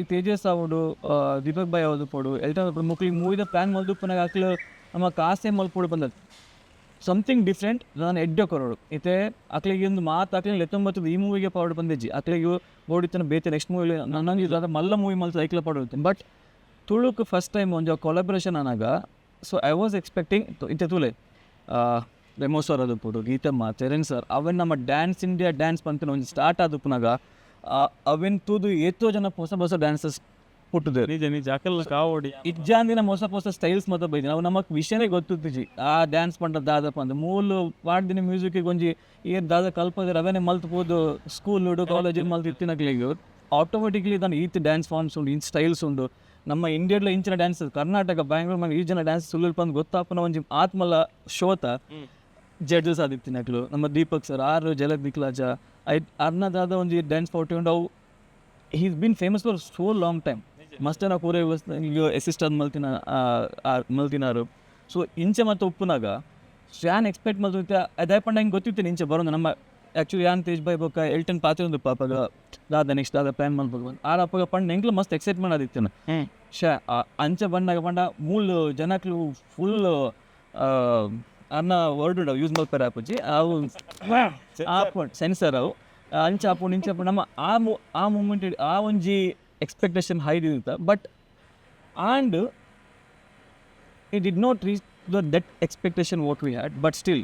ಈ ತೇಜಸ್ ಆವೊಡು, ದೀಪಕ್ ಬಾಯ್ ಆವೊಡು ಪೋಡು ಎಲ್ಟ ಮುಕ್ಲಿಗೆ ಮೂವಿದ ಪ್ಲ್ಯಾನ್ ಮಲ್ದುಪ್ಪುನಾಗ ಅಕ್ಲು ನಮ್ಮ ಕಾಸೇ ಮಲ್ಪೊಡು ಬಂದದ್ದು ಸಮಥಿಂಗ್ ಡಿಫ್ರೆಂಟ್ ನಾನು ಎಡ್ಡೆ ಕೊರೋಡು. ಇತ್ತೆ ಅಕ್ಲಿಗೆ ಒಂದು ಮಾತು ಅಕ್ಲಿಗೆ ಲೆತ್ತೊಂಬತ್ತು ಈ ಮೂವಿಗೆ ಪಾವಡು ಬಂದಿಜ್ಜಿ. ಅಕ್ಲಿಗೆ ಬೋಡಿತ್ತನ ಬೇತೆ ನೆಕ್ಸ್ಟ್ ಮೂವಿ ನನಗೆ ದಾದ ಮಲ್ಲ ಮೂವಿ ಮಲ್ತ ಐಕ್ಲ ಪಾಡು. ಬಟ್ ತುಳುಕ್ ಫಸ್ಟ್ ಟೈಮ್ ಒಂಜಿ collaboration ಅನಾಗ, so I was expecting ಇತ್ತೆ ತೂಲೆ ರೆಮೋ ಸರ್ ಅದು ಗೀತಮ್ಮ, ಚರಣ್ ಸರ್ ಅವನ್ ನಮ್ಮ ಡ್ಯಾನ್ಸ್ ಇಂಡಿಯಾ ಡ್ಯಾನ್ಸ್ ಪಂತಿನ ಒಂಜಿ ಸ್ಟಾರ್ಟ್ ಆದುಪ್ಪುನಾಗ ಅವೆನ್ ತೂದು ಏತೋ ಜನ ಹೊಸ ಹೊಸ ಡ್ಯಾನ್ಸಸ್ ಪುಟ್ಟುದೇರು. ನಿಜ ನಿಜ, ಅಕಲ್ ಕಾವಡಿ. ಇಜ್ಜಾಂದಿನ ಹೊಸ ಹೊಸ ಸ್ಟೈಲ್ಸ್ ಮಾತ ಬೈದಿನ. ಅವು ನಮಕ್ ವಿಷಯನೇ ಗೊತ್ತಿತ್ತಿಜಿ. ಆ ಡ್ಯಾನ್ಸ್ ಪಂಡ ದಾದಪ್ಪ ಅಂದ್ ಮೂಲು ಪಾಡ್ದಿನ ಮ್ಯೂಸಿಕ್ ಒಂಜಿ ಏರ್ ದಾದ ಕಲ್ಪದಿರ ಅವೇನೆ ಮಲ್ತ್ ಪೋದು ಸ್ಕೂಲ್ ಕಾಲೇಜ್ ಮಲ್ತ್ ಇತ್ತಿನಕ್ಲೆಗ್ ಆಟೋಮೆಟಿಕ್ಲಿ ದಾನ ಈತ್ ಡ್ಯಾನ್ಸ್ ಫಾರ್ಮ್ಸ್ ಉಂಡು, ಇಂಚ್ ಸ್ಟೈಲ್ಸ್ ಉಂಡು, ನಮ್ಮ ಇಂಡಿಯಾಡ್ಲ ಇಂಚಿನ ಡ್ಯಾನ್ಸ್, ಕರ್ನಾಟಕ ಬ್ಯಾಂಗ್ಳೂರ್ ಈ ಜನ ಡ್ಯಾನ್ಸ್ ಸುಳ್ಳು ಪಂದ್ ಗೊತ್ತಾಪುನ ಒಂಜಿ ಆತ್ಮಲ ಶೋತ. ಜಡ್ಜಸ್ ಆದಿತ್ತಿನಕ್ಲು ನಮ್ಮ ದೀಪಕ್ ಸರ್ ಆರು ಜಲಕ್ ದಿಕ್ಲಾಜ I ಅರ್ನ ದಾದ ಒಂಜಿ ಡ್ಯಾನ್ಸ್ ಫೋಟೋ ಉಂಡು. ಅವು he's been famous for so long time. ಮಸ್ತ್ ಜನ ಪೂರ ಅಸಿಸ್ಟ್ ಆದ್ ಮಲ್ತಿನ ಮಲ್ತಿನಾರು. ಸೊ ಇಂಚೆ ಮತ್ತೆ ಉಪ್ಪುನಾಗ ಯಾನ್ ಎಕ್ಸ್ಪೆಕ್ಟ್ ಮಲ್ತಿತ್ತೆ, ಅದೇ ಪಂಡ ಹಿಂಗೆ ಗೊತ್ತಿತ್ತು ಇಂಚೆ ಬರೋದು. ನಮ್ಮ ಆ್ಯಕ್ಚುಲಿ ಯಾನ್ ತೇಜ್ ಬಾಯ್ ಬೊಕ್ಕ ಎಲ್ಟನ್ ಪಾತ್ರ ಒಂದು ಅಪಗ ದಾದ ನೆಕ್ಸ್ಟ್ ದಾದ ಪ್ಲಾನ್ ಮಲ್ಪಗ ಆರ್ ಅಪ್ಪಗ ಪಂಡ ಎಂಕ್ಲು ಮಸ್ತ್ ಎಕ್ಸೈಟ್ಮೆಂಟ್ ಆದಿತ್ತು. ಶಾ ಅಂಚೆ ಬಂದಾಗ ಪಂಡ ಮೂಲು ಜನಕ್ಲು ಫುಲ್ ಅನ್ನ ವರ್ಡ್ ಯೂಸ್ ಮಲ್ಪೆರೆ ಆಪುಜಿ, ಅವು ಆಪುಂಡು ಸೆನ್ಸರ್ ಅವು. ಅಂಚ ಆಪುಂಡು, ಇಂಚ ಆಪುಂಡು. ನಮ್ಮ ಆ ಮೂಮೆಂಟ್ ಆ ಒಂಜಿ ಎಕ್ಸ್ಪೆಕ್ಟೇಷನ್ ಹೈ ಇತ್ತ. But and it did not reach the that expectation what we had, but still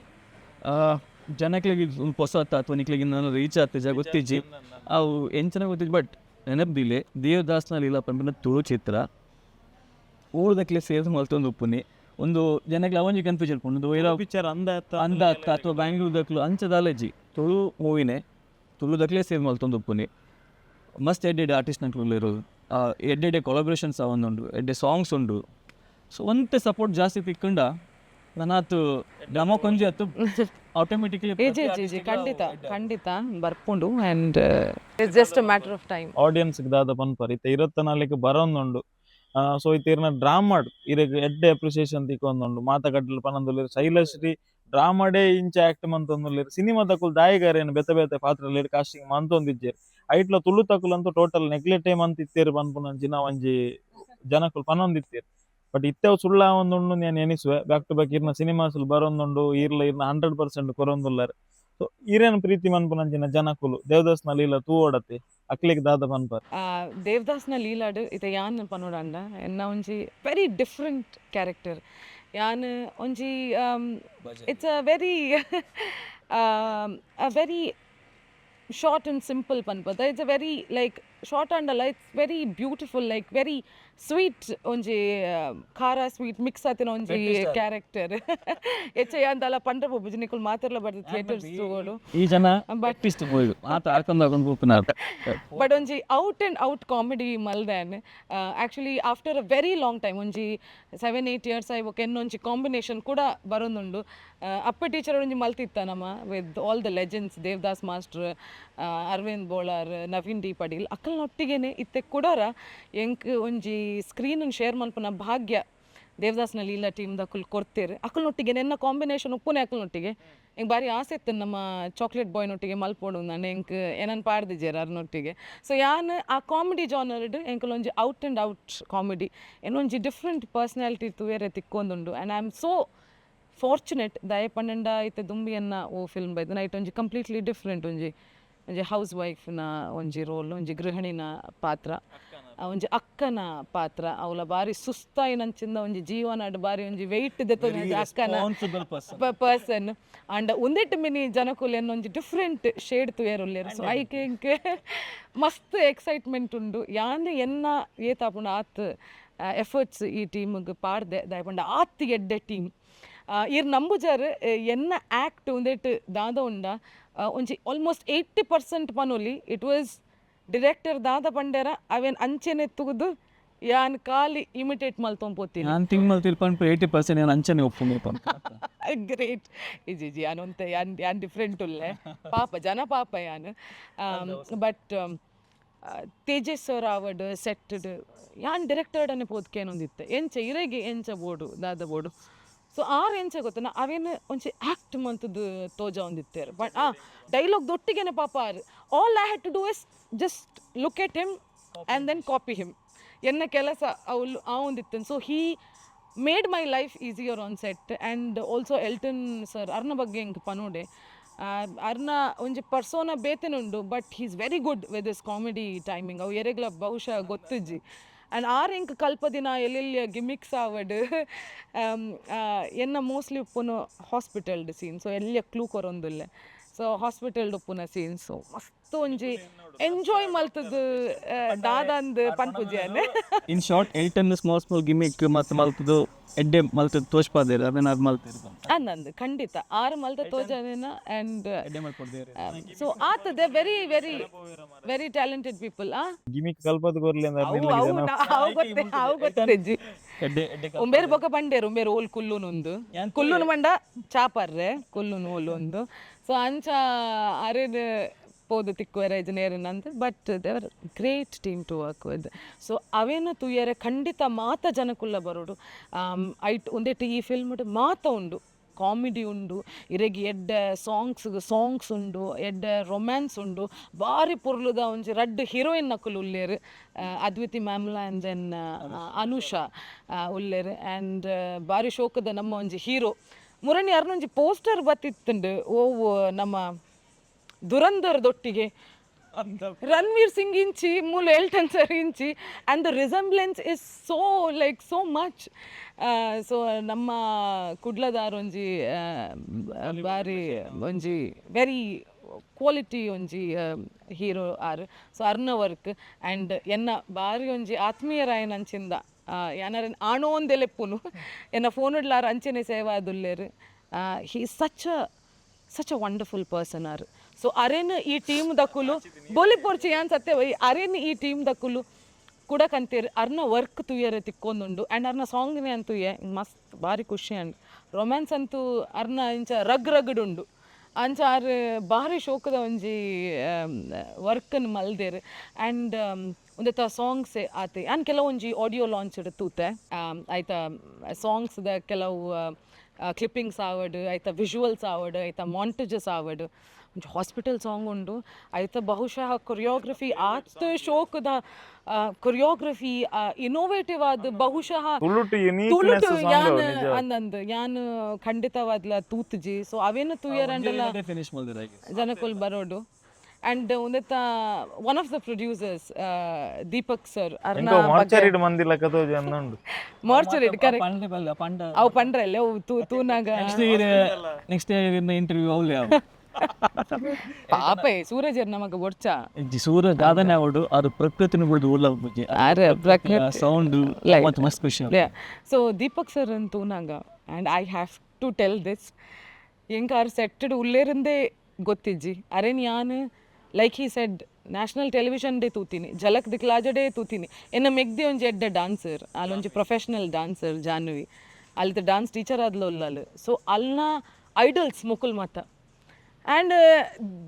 ಜನಕ್ಲೆಗ್ ಒಂದು ಹೊಸ ಅಥವಾ ನಿಕ್ಲೆಗ್ ನಾನು ರೀಚ್ ಆಗ್ತಿಜ ಗೊತ್ತಿಜ್ಜಿ, ಅವು ಎಂಚನ ಗೊತ್ತಿಜ್ಜಿ. ಬಟ್ ನೆನಪದಿಲೆ, ದೇವದಾಸ್ನ ಲೀಲಾ ಪನ್ಪಿನ ತುಳು ಚಿತ್ರ ಊರ್ದಕ್ಲೆ ಸೇರ್ಸ್ ಮಲ್ತೊಂದು ಉಪ್ಪುನಿ. ಒಂದು ಜನಕ್ಲೆ ಅವೊಂಜಿ ಕನ್ಫ್ಯೂಷನ್ ಉಂಡು ಒಂದು ಪಿಕ್ಚರ್ ಅಂದ. ಅಂದ ಅತ್ತ ಅಥವಾ ಬ್ಯಾಂಗ್ಳೂರ್ದಕ್ಲು ಅಂಚದಾಲಜ್ಜಿ. ತುಳು ಮೂವಿನೇ, ತುಳುದಕ್ಲೆ ಸೇರ್ ಮಲ್ತೊಂದು ಉಪ್ಪುನಿ. ಮಸ್ತ್ ಎಡ್ಡೆಡ್ ಆರ್ಟಿಸ್ಟ್ ನಕ್ಲು ಇರೋದು, ಎಡ್ಡೆಡ್ಡೆ ಕೊಲಾಬ್ರೇಷನ್ಸ್ ಉಂಡು, ಎಡ್ಡೆ ಸಾಂಗ್ಸ್ ಉಂಡು. ಸೊ ಒಂತೆ ಸಪೋರ್ಟ್ ಜಾಸ್ತಿ ತಿಕ್ಕಂಡ ನನಾತು ನಮ ಕೊಂಜಿ ಅತ್ತು ಆಟೋಮೆಟಿಕ್ಲಿ. ಇಜ್ಜಿ ಇಜ್ಜಿ ಇಜ್ಜಿ, ಖಂಡಿತ ಖಂಡಿತ ಬರ್ಪುಂಡು, and it's just a matter of time. Audience ದಾದ ಪನ್ಪರ್ ಇತ್ತೆ ಇರತ್ತ ನಾಲಿಕ್ ಬರೋಂದುಂಡು. ಸೊ ಇತ್ತೆ ಇರ್ನ ಡ್ರಾಮಾಡ್ ಇರೆಗ್ ಎಡ್ಡೆ ಅಪ್ರಿಸಿಯೇಷನ್ ತಿಕ್ಕೊಂದುಂಡು. ಮಾತ ಕಡ್ಲು ಪನೊಂದುಲ್ಲೆರ್, ಶೈಲಶ್ರೀ ಡ್ರಾಮಾಡೇ ಇಂಚ ಆಕ್ಟ್ ಮಂತೊಂದುಲ್ಲೆರ್, ಸಿನಿಮಾ ತಕುಲು ದಾಯಿಗಾರೇನು ಬೇತೆ ಬೇತೆ ಪಾತ್ರಲೇರ್ ಕಾಸ್ಟಿಂಗ್ ಮಂತೊಂದಿಜ್ಜೆರ್, ಐಟ್ಲ ತುಳು ತಕುಲಂತೂ ಟೋಟಲ್ ನೆಗ್ಲೆಕ್ಟೇ ಮಂತಿತ್ತೇರ್ ಪನ್ಪುನಂಚಿನ ಒಂಜಿ ಜನಕುಲು ಪನೊಂದಿತ್ತೇರ್. ಬಟ್ ಇತ್ತೆ ಅವು ಸುಳ್ಳ ಒಂದುಂಡು ನಾನು ಎನಿಸುವೆ. ಬ್ಯಾಕ್ ಟು ಬ್ಯಾಕ್ ಇರ್ನ ಸಿನಿಮಾಸ್ ಬರೋಂದುಂಡು, ಈರ್ಲ ಇರ್ನ 100% ಕೊರೊಂದುಲ್ಲಾರ್. ಸೊ ಈರೇನು ಪ್ರೀತಿ ಮನ್ಪುನಂಚಿನ ಜನಕುಲು ದೇವದಾಸ್ನ ಲೀಲ ತೂವೊಡತ್ತೆ, ಅಕ್ಲೆಗ್ ದಾದ ಪನ್ಪರ್? ದೇವದಾಸ್ನ ಲೀಲಾಡ್ ಇತ್ತೆ ಯಾನ್ ಪನೋಡಂಡ ಎನ್ನ ಒಂಜಿ ವೆರಿ ಡಿಫ್ರೆಂಟ್ ಕ್ಯಾರೆಕ್ಟರ್. ಯಾನ್ ಒಂಜಿ it's a very short and simple ಪನ್ಪದ. It's a very like short and ಅಲ್ಲ, it's very beautiful, like very sweet. ಒಂಜಿ ಖಾರ ಸ್ವೀಟ್ ಮಿಕ್ಸ್ ಆತಿನ ಒಂಜಿ ಕ್ಯಾರೆಕ್ಟರ್. ಹೆಚ್ಚ ಅಂತಲ್ಲ ಪಂಡ್ರ ಪೋಪುಜಿ, ನಿಕುಲು ಮಾತೆರ್ಲ ಬರ್ದು ಥಿಯೇಟರ್ಸ್ ತೂವೊಡು. ಈ ಜನ ಬಟ್ ಬಟ್ ಮೂವಿ ಆತ ಹಾಕೊಂಡು ಹಾಕೊಂಡು ಪೋಪುನಾರ್. ಬಟ್ ಒಂಜಿ ಔಟ್ ಆ್ಯಂಡ್ ಔಟ್ ಕಾಮಿಡಿ ಮಲ್ದಾನ್. Actually after a very long time, ಒಂಜಿ 7-8 ಇಯರ್ಸ್ ಆಯ್ ಬೊಕ ಎನ್ನೊಂಜಿ ಕಾಂಬಿನೇಷನ್ ಕೂಡ ಬರೋದುಂಡು. ಅಪ್ಪ ಟೀಚರ್ ಒಂಜಿ ಮಲ್ತಿತ್ತ ನಮ್ಮ with all the legends, Devdas master, Arvind Bolar, Naveen D Padil ಅಕ್ಕಲ್ನೊಟ್ಟಿಗೆನೆ ಇತ್ತೆ ಕುಡೋರ ಎಂಕ್ ಒಂಜಿ ಸ್ಕ್ರೀನ್ ಶೇರ್ ಮಲ್ಪುನ ಭಾಗ್ಯ ದೇವದಾಸ್ನ ಲೀಲಾ ಟೀಮ್ ದಕುಲು ಕೊಡ್ತೇರು. ಅಕ್ಕಲ್ನೊಟ್ಟಿಗೆ ನೆನ್ನ ಕಾಂಬಿನೇಷನ್ ಉಪ್ಪುನೆ ಅಕ್ಕಲ್ನೊಟ್ಟಿಗೆ. ಎಂಕ್ ಬಾರಿ ಆಸೆ ಇತ್ತು ನಮ್ಮ ಚಾಕ್ಲೇಟ್ ಬಾಯ್ನೊಟ್ಟಿಗೆ ಮಲ್ಪೊಡು ನಾನು. ಎಂಕ್ ಏನನ್ ಪಾಡ್ದಿಜೆರ್ ಅರ್ನೊಟ್ಟಿಗೆ. ಸೊ ಯಾನ್ ಆ ಕಾಮಿಡಿ ಜಾನರ್ಡ್ ಎಂಕುಲೊಂಜಿ ಔಟ್ ಆ್ಯಂಡ್ ಔಟ್ ಕಾಮಿಡಿ ಏನೊಂಜಿ ಡಿಫ್ರೆಂಟ್ ಪರ್ಸ್ನಾಲಿಟಿ ತೂಯರೆ ತಿಕ್ಕೊಂದುಂಡು, and I am so fortunate. ದಯ ಪಂಡ ಇತ್ತೆ ದುಂಬಿಯನ್ನ ಓ ಫಿಲ್ಮ್ ಬೈದು ನೈಟ್ ಒಂಜಿ ಕಂಪ್ಲೀಟ್ಲಿ ಡಿಫ್ರೆಂಟ್, ಒಂಜಿ ಒಂಜಿ ಹೌಸ್ ವೈಫ್ನ ಒಂಜಿ ರೋಲ್, ಒಂಜಿ ಗೃಹಿಣಿನ ಪಾತ್ರ, ಒಂಜಿ ಅಕ್ಕನ ಪಾತ್ರ. ಅವಲ ಬಾರಿ ಸುಸ್ತಾಯಿನಂಚಿಂದ ಒಂಜಿ ಜೀವನಡ್ ಬಾರಿ ಒಂಜಿ ವೆಯ್ಟ್ ದೆತ್ತೊಂದು ಅಕ್ಕನ ಪರ್ಸನ್. ಅಂಡ್ ಉಂದೆಟ್ ಮಿನಿ ಜನಕುಲು ಒಂಜಿ ಡಿಫ್ರೆಂಟ್ ಶೇಡ್ ತೂಯರುಲ್ಲೆರ್. ಸೊ ಐಕ್ ಎಂಕ್ ಮಸ್ತ್ ಎಕ್ಸೈಟ್ಮೆಂಟ್ ಉಂಡು. ಯಾನ್ ಎನ್ನ ಏತಾಪುಂಡು ಆತ್ ಎಫರ್ಟ್ಸ್ ಈ ಟೀಮ್ಗೆ ಪಾಡ್ದೆ. ದಾಯೆ ಆತ್ ಎಡ್ಡೆ ಟೀಮ್. ಇರ್ ನಂಬುಜಾರ್, ಎನ್ನ ಆ್ಯಕ್ಟ್ ಉಂದೆಟ್ ದಾದ ಉಂಡ, ಒಂಜಿ ಆಲ್ಮೋಸ್ಟ್ 80% ಪನೊಲಿ it was director ದಾದ ಪಂಡೇರ ಅವೇನ್ ಅಂಚೆನೆ ತೂದು ಯಾನ್ ಖಾಲಿ ಇಮಿಟೇಟ್ ಮಲ್ತೊಂದು ಪೋತೀನಿ. ನಾನು ಥಿಂಕ್ ಮಲ್ತಿರ್ ಪನ್ಪ 80% ನಾನು ಅಂಚನೆ ಒಪ್ಪುಂಡು ಪನ್ಪ. ಗ್ರೇಟ್. ಇಜಿ ಇಜಿ, ಯಾನ್ ಒಂತೆ ಯಾನ್ ಯಾನ್ ಡಿಫ್ರೆಂಟ್ ಉಲ್ಲೆ. ಪಾಪ ಜನ ಪಾಪ ಯಾನ್. ಬಟ್ ತೇಜಸ್ ಸರ್ ಆವಡ್ ಸೆಟ್ಟಡ್ ಯಾನ್ ಡೈರೆಕ್ಟರ್ಡನೆ ಪೋದ್ಕೇನೊಂದಿತ್ತೆ, ಎಂಚ ಇರೆಗೆ ಎಂಚ ಬೋಡು ದಾದ ಬೋಡು. ಸೊ ಆರ್ ಎಂಚ ಗೊತ್ತನ ಅವೇನು ಒಂಚಿ ಆ್ಯಕ್ಟ್ ಮಂತದ್ದು ತೋಜ ಒಂದಿತ್ತೇರು. ಬಟ್ ಆ ಡೈಲಾಗ್ ದೊಟ್ಟಿಗೆನೆ ಪಾಪ are all I had to do is just look at him and then copy him. ಎನ್ನ ಕೆಲಸ ಅವಳು ಆ ಒಂದಿತ್ತು. So he made my life easier on set. And also Elton sir, ಅರ್ನ ಬಗ್ಗೆ ಎಂಕ್ ಪನೋಡೆ. ಅರ್ನ ಒಂಜಿ ಪರ್ಸೋನ ಬೇತೆನುಂಡು, but he is very good with his comedy timing. ಅವು ಎರೆಗ್ಲ ಬಹುಶಃ ಗೊತ್ತಿಜ್ಜಿ. ಆ್ಯಂಡ್ ಆರ್ ಎಂಕ್ ಕಲ್ಪದಿನ ಎಲ್ಲೆಲ್ಲಿ ಗಿಮಿಕ್ಸ್ ಆವಡ್, ಎನ್ನ ಮೋಸ್ಟ್ಲಿ ಉಪ್ಪುನು ಹಾಸ್ಪಿಟಲ್ಡ್ ಸೀನ್. ಸೊ ಎಲ್ಲಿಯ ಕ್ಲೂ ಕೊರೊಂದುಲ್ಲೆ. ಸೊ ಹಾಸ್ಪಿಟಲ್ಡ್ ಉಪ್ಪುನ ಸೀನ್ಸ್ ಮಸ್ತ್ ಒಂಜಿ enjoy ಮಲ್ತದ್ದು ದಾದಂದ್ ಪನ್ಪುಜಿ. In short, Elton small small gimmick ಮತ್ತು ಮಲ್ತದು ಎಡ್ಡೆ ಮಲ್ತದ್ದು ತೋಚ್ಪಾದೇರು, ಅವೇನು ಅದು ಮಲ್ತೇರು. ಅಂದಂದು ಖಂಡಿತ ಆರು ಮಲ್ತ ತೋಜನೇನ ಆ್ಯಂಡ್ ಎಡ್ಡೆ ಮಲ್ಪೊಡ್ದೇರು. ಸೊ ಆತದೆ very very very talented people ಆ. ಗಿಮಿಕ್ ಕಲ್ಪದ ಕೊರ್ಲಿ. ಅವು ಅವು ಅವು ಗೊತ್ತೇ, ಅವು ಗೊತ್ತೆಜ್ಜಿ. ಎಡ್ಡೆ ಎಡ್ಡೆ. ಉಂಬೇರು ಬೊಕ ಪಂಡೇರು ಉಂಬೇರು ಓಲ್ ಕುಲ್ಲುನೊಂದು ಕುಲ್ಲುನು ಮಂಡ ಚಾಪರ್ರೆ ಕುಲ್ಲುನು ಓಲು ಒಂದು. ಸೊ ಅಂಚ ಅರೆನ್ ಪೋದು ತಿಕ್ಕುವೆರೆ ನೇರನಂದ್, but they were great team to work with. So ಅವೇನ ತೂಯರೆ ಖಂಡಿತ ಮಾತ ಜನಕುಲ್ಲ ಬರೋಡು. ಐಟ್ ಒಂದೆಟ್ ಈ ಫಿಲ್ಮ್ ಮಾತ ಉಂಡು, ಕಾಮಿಡಿ ಉಂಡು, ಇರೆಗ್ ಎಡ್ಡೆ ಸಾಂಗ್ಸ್ ಸಾಂಗ್ಸ್ ಉಂಡು, ಎಡ್ಡೆ ರೊಮ್ಯಾನ್ಸ್ ಉಂಡು. ಬಾರಿ ಪೊರ್ಲುದ ಒಂಜಿ ರಡ್ಡ್ ಹೀರೋಯಿನ್ ನಕುಲು ಉಲ್ಲೇರು, ಅದ್ವಿತಿ ಮ್ಯಾಮ್ಲಾ ಆ್ಯಂಡ್ then Anusha ಉಲ್ಲೇರು. ಆ್ಯಂಡ್ ಬಾರಿ ಶೋಕದ ನಮ್ಮ ಒಂಜಿ ಹೀರೋ ಮುರಣಿ ಅರ್ನೊಂಜಿ ಪೋಸ್ಟರ್ ಬತ್ತಿತ್ತುಂಡು. ಓ, ನಮ್ಮ ದುರಂದರ್ ದೊಟ್ಟಿಗೆ ರಣವೀರ್ ಸಿಂಗ್ ಇಂಚಿ, ಮೂಲ ಎಲ್ಟನ್ ಸರ್ ಇಂಚಿ, and the resemblance is so like so much. So ನಮ್ಮ ಕುಡ್ಲದಾರ್ ಒಂಜಿ ಬಾರಿ ಒಂಜಿ ವೆರಿ ಕ್ವಾಲಿಟಿ ಒಂಜಿ ಹೀರೋ ಆರ್. ಸೊ ಅರ್ನ ವರ್ಕ್ ಆ್ಯಂಡ್ ಎನ್ನ ಬಾರಿ ಒಂಜಿ ಆತ್ಮೀಯರಾಯನ ಅಂಚಿಂದ ಯಾನರ ಆಣೋ ಒಂದೆಲೆಪ್ಪುನು ಎನ್ನ ಫೋನುಡ್ಲಾರ್ ಅಂಚೆನೆ ಸೇವಾ ಆದುಲ್ಲೇರು. He such a wonderful person are. So ಅರೇನ್ ಈ ಟೀಮ್ ದಕ್ಕುಲು ಬೋಲಿ ಪೋರ್ಚಿ ಯಾನ್ ಸತ್ಯ. ಅರೇನ್ ಈ ಟೀಮ್ ದಕ್ಕುಲು ಕೂಡ ಕಂತೇರು ಅರ್ನ ವರ್ಕ್ ತುಯ್ಯರೆ ತಿಕ್ಕೊಂದುಂಡು. ಆ್ಯಂಡ್ ಅರ್ನ ಸಾಂಗ್ನೇ ಅಂತುಯೆ ಮಸ್ತ್ ಬಾರಿ ಖುಷಿ. ಆ್ಯಂಡ್ ರೊಮ್ಯಾನ್ಸ್ ಅಂತೂ ಅರ್ನ ಇಂಚ ರಗ್ ರಗಡ್ ಉಂಡು. ಅಂಚ ಆರ್ ಬಾರಿ ಶೋಕದ ಒಂಜಿ ವರ್ಕನ್ ಮಲ್ದೆರ್. ಆ್ಯಂಡ್ ಒಂದೆತ ಸಾಂಗ್ಸ್ ಆತೆ ಆ್ಯಂಡ್ ಕೆಲವೊಂಜಿ ಆಡಿಯೋ ಲಾಂಚ್ ತೂತೆ. ಆಯ್ತ ಸಾಂಗ್ಸ್ದ ಕೆಲವು ಕ್ಲಿಪ್ಪಿಂಗ್ಸ್ ಆವಡ್, ಆಯ್ತ ವಿಜುವಲ್ಸ್ ಆವಡ್, ಆಯ್ತ ಮಾಂಟೇಜಸ್ ಆವಡ್, ಒಂಜಿ ಹಾಸ್ಪಿಟಲ್ ಸಾಂಗ್ ಉಂಡು. ಆಯ್ತ ಬಹುಶಃ ಕೊರಿಯೋಗ್ರಫಿ ಆತ್ ಶೋಕದ ಕೊರಿಯೋಗ್ರಫಿ, ಇನೋವೇಟಿವ್ ಆದ ಬಹುಶಃ ತುಳುಟು ತುಳುಟು ಯುನೀಕ್ನೆಸ್ ಯಾನ್ ನಿಜ. ಅಂದಂದು ಯಾನ್ ಖಂಡಿತವಾದ್ಲ ತೂತುಜಿ. ಸೊ ಅವೇನು ತೂಯರಂಡಲ ಫಿನಿಶ್ ಮಲ್ದಿರ. ಜನಕುಲ್ ಬರೋಡು. ಆ್ಯಂಡ್ ಒಂದೆತ್ತ one of the producers Deepak sir ಅರ್ನ ಎಂಕೋ ಮಾರ್ಚರಿಡ್ ಮಂದಿಲ್ಲ ಕತೋಜಿ ಅಂದುಂಡು. Mortuary, correct. ಪಂಡ ಬಲ್ಲ ಪಂಡ. ಅವು ಪಂಡ್ರಲ್ಲ, ಅವು ತೂ ತೂನಾಗ. Next year, next year interview ಅವಲೇ. ಪಾಪ ಸೂರಜರ್ ನಮಗ ಬೊಡ್ಚ. ಸೂರಜ್ ದಾದನೆ ಅವಡು ಅದು ಪ್ರಕೃತಿನ ಬಿಡುದು ಉಲ್ಲ. ಅರೆ ಪ್ರಕೃತಿ ಸೌಂಡ್ ಮತ್ತು ಮಸ್ತ್ ಖುಷಿ. ಸೊ ದೀಪಕ್ ಸರ್ ತೂನಾಗ, and I have to tell this, ಎಂಕ್ ಆರ್ ಸೆಟ್ಟಡ್ ಉಲ್ಲೇರಿಂದೇ ಗೊತ್ತಿಜ್ಜಿ. ಅರೇನ್ ಯಾನ್, like he said, national television day ತೂತೀನಿ, ಝಲಕ್ ದಿಕ್ಲಾಜಡೇ ತೂತೀನಿ. ಎನ್ನ ಮೆಗ್ದಿ ಒಂಜಿ ಎಡ್ಡೆ ಡಾನ್ಸರ್, ಅಲ್ಲೊಂಜಿ ಪ್ರೊಫೆಷನಲ್ ಡಾನ್ಸರ್ ಜಾಹ್ನವಿ. ಅಲ್ಲಿತ ಡಾನ್ಸ್ ಟೀಚರ್ ಆದ್ಲ ಉಲ್ಲಲ್. ಸೊ ಅಲ್ನ ಐಡಲ್ಸ್ ಮುಕುಲ್ ಮಾತ. ಆ್ಯಂಡ್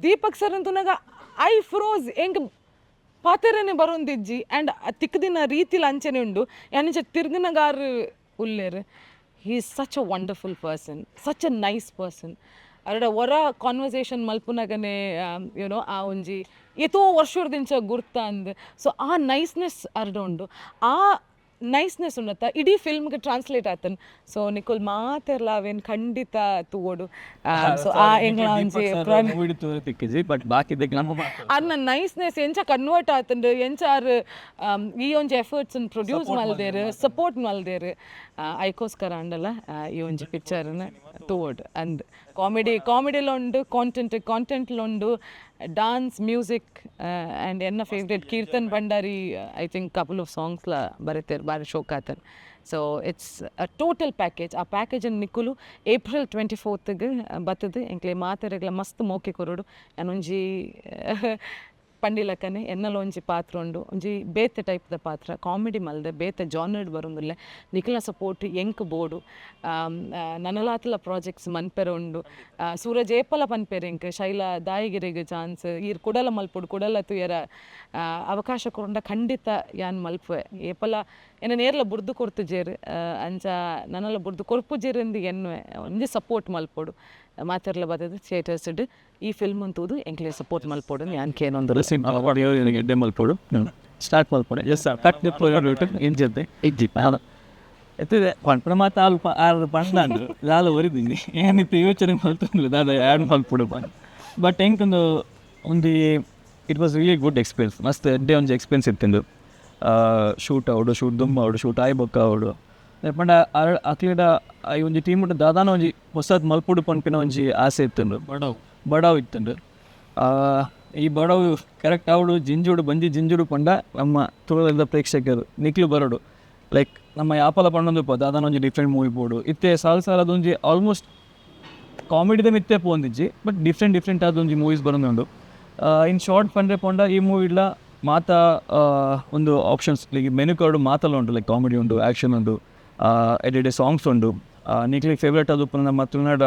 ದೀಪಕ್ ಸರ್ ಅಂತೂನಾಗ I froze. ಎಂಕ್ ಪಾತೆರನೆ ಬರೊಂದಿಜ್ಜಿ. ಆ್ಯಂಡ್ ತಿಕ್ಕದಿನ ರೀತಿಲ ಅಂಚನೆ ಉಂಡು. ಯಾನಿಂಚ ತಿರ್ಗನಗಾರ್ ಉಲ್ಲೇರ್. He is such a wonderful person, such a nice person. ಅರಡ ಒರ ಕಾನ್ವರ್ಸೇಷನ್ ಮಲ್ಪುನಗನೆ ಯುನೋ ಆ ಒಂಜಿ ಏತೋ ವರ್ಷದಿಂಚ ಗುರ್ತ ಅಂದ್. ಸೊ ಆ ನೈಸ್ನೆಸ್ ಅರ್ಡ ಉಂಡು. ಆ ನೈಸ್ನೆಸ್ ಉಂಡತ್ತ ಇಡೀ ಫಿಲ್ಮ್ಗೆ ಟ್ರಾನ್ಸ್ಲೇಟ್ ಆತನ್. ಸೊ ನಿಕುಲ್ ಮಾತೆರ್ಲ ಅವೇನು ಖಂಡಿತ ತೂವೊಡು. ಸೊ ಆ ಎಂಗ್ಲ ಒಂಜಿ ತಿಕ್ಕಿಜಿ, ಬಟ್ ಬಾಕಿ ನಮ್ಮ ಅರ್ನ ನೈಸ್ನೆಸ್ ಎಂಚ ಕನ್ವರ್ಟ್ ಆತಂಡು, ಎಂಚ ಆರ್ ಈ ಒಂಜಿ ಎಫರ್ಟ್ಸ್ ಪ್ರೊಡ್ಯೂಸ್ ಮಲ್ದೇರು, ಸಪೋರ್ಟ್ ಮಲ್ದೇರು, ಐಕೋಸ್ಕರ ಅಂಡಲ ಈ ಒಂಜಿ ಪಿಕ್ಚರ್ನ ತೂವೊಡು. ಅಂದ್ ಕಾಮಿಡಿ ಕಾಮಿಡಿಲ ಉಂಡು, ಕಾಂಟೆಂಟ್ ಕಾಂಟೆಂಟ್ಲ ಉಂಡು, dance, music and ಎನ್ನ favourite Keerthan Bhandari, I think couple of ಸಾಂಗ್ಸ್ಲ ಬರೀತೇರು, ಬಾರಿ ಶೋಕ್ ಆತನ್. So it's a total package. ಆ ಪ್ಯಾಕೇಜನ್ನು ನಿಕ್ಕುಲು ಏಪ್ರಿಲ್ 24ಗೆ ಬತ್ತದು ಎಂಕ್ಲೆ ಮಾತೆರೆಗ್ಲ ಮಸ್ತ್ ಮೋಕೆ ಕೊರೊಡು. ಒಂಜಿ ಪಂಡಿಲಕ್ಕನೆ ಎನ್ನಲ ಒಂಜಿ ಪಾತ್ರ ಉಂಡು, ಒಂಜಿ ಬೇತೆ ಟೈಪ್ದ ಪಾತ್ರ, ಕಾಮಿಡಿ ಮಲ್ದೆ ಬೇತೆ ಜಾನರ್ಡ್ ಬರೊಂದುಲ್ಲೆ. ನಿಕಲ್ನ ಸಪೋರ್ಟ್ ಎಂಕ್ ಬೋಡು. ನನಲಾತಲ ಪ್ರಾಜೆಕ್ಟ್ಸ್ ಮನ್ಪೆರೆ ಉಂಡು. ಸೂರಜ್ ಏಪಲ ಪನ್ಪೆರ್ ಎಂಕ್, ಶೈಲ ದಾಯಗಿರಿಗ್ ಚಾನ್ಸ್ ಈರ್ ಕುಡಲ ಮಲ್ಪೊಡು, ಕುಡಲ ತೂಯರ ಅವಕಾಶ ಕೊರಂಡ ಖಂಡಿತ ಯಾನ್ ಮಲ್ಪುವೆ. ಏಪಲ ಎನ್ನ ನೇರ್ಲ ಬುರ್ದು ಕೊರ್ತುಜೆರ್, ಅಂಚ ನನಲ ಬುರ್ದು ಕೊರ್ಪುಜೆರ್ ಎನ್ನುವೆ. ಒಂಜಿ ಸಪೋರ್ಟ್ ಮಲ್ಪೊಡು. ಮಾತೆರ್ಲ ಬತ್ತದು ಥಿಯೇಟರ್ಸ್ ಈ ಫಿಲ್ಮ್ ತೂದು ಎಂಕ್ಲೆ ಸಪೋರ್ಟ್ ಮಲ್ಪೊಡು ಯಾನ್ ಕೇನೊಂದು. ಎಡ್ಡೆ ಮಲ್ಪೊಡು, ಸ್ಟಾರ್ಟ್ ಮಲ್ಪೊಡು. S sir, cut ಇಂಜತ್ತೆ ಇಜ್ಜಿ ಎತ್ತಿದೆ ಪಂಪುನ ಮಾತ ಆಲ್ ಆರು ಪಂಡ್ಲಾಂಡು ದಾಲ ಒರಿದಿನಿ. ಏನಿತ್ತು ಯೋಚನೆ ಮಲ್ತೊಂದು ದಾದ ಆ್ಯಡ್ ಮಲ್ಪೊಡು ಪಂದ್. ಬಟ್ ಎಂಕೊಂದು ಒಂದು it was really good experience. ಮಸ್ತ್ ಎಡ್ಡೆ ಒಂಜಿ ಎಕ್ಸ್ಪೀರಿಯನ್ಸ್ ಇತ್ತಿಂದು. ಶೂಟ್ ಆವಡು, ಶೂಟ್ ದುಂಬು ಆವಡು, ಶೂಟ್ ಆಯ್ ಬೊಕ್ಕ ಆವಡು, ಪಂಡ ಅಕ್ಲೆಡ ಈ ಒಂಜಿ ಟೀಮ್ ದಾದಾನ ಒಂಜಿ ಹೊಸದ್ ಮಲ್ಪೊಡು ಪನ್ಪಿನ ಒಂಜಿ ಆಸೆ ಇತ್ತುಂಡು, ಬಡವ್. ಬಡವ್ ಇತ್ತುಂಡು. ಈ ಬಡವು ಕರೆಕ್ಟ್ ಆವಡು, ಜಿಂಜುಡು ಬಂಜಿ ಜಿಂಜುಡು ಪಂಡ ನಮ್ಮ ತುಳುದ ಪ್ರೇಕ್ಷಕರು ನಿಕ್ಲು ಬರೋಡು. ಲೈಕ್ ನಮ್ಮ ಯಾಪಲ ಪಂಡೊಂದು ದಾದಾನ ಒಂಜಿ ಡಿಫ್ರೆಂಟ್ ಮೂವಿ ಬೋಡು. ಇತ್ತೆ ಸಾಲ್ ಸಾಲದ ಒಂಜಿ ಆಲ್ಮೋಸ್ಟ್ ಕಾಮಿಡಿದ ಮಿತ್ತೆ ಪೋಂದಿಜ್ಜಿ, but different different ಆದ ಒಂಜಿ ಮೂವೀಸ್ ಬರೋದುಂಡು. ಇನ್ ಶಾರ್ಟ್ ಪಂಡ್ರೆ ಪಂಡ ಈ ಮೂವಿಡ್ಲ ಮಾತ ಒಂದು options, like menu card ಮಾತಲ್ಲ ಉಂಟು. ಲೈಕ್ ಕಾಮಿಡಿ ಉಂಡು, ಆ್ಯಕ್ಷನ್ ಉಂಡು, ಎಡೆಡೆ ಸಾಂಗ್ಸ್ ಉಂಡು. ನಿಕ್ಲಿಗೆ ಫೇವ್ರೇಟ್ ಅದು ನಮ್ಮ ತುಳುನಾಡ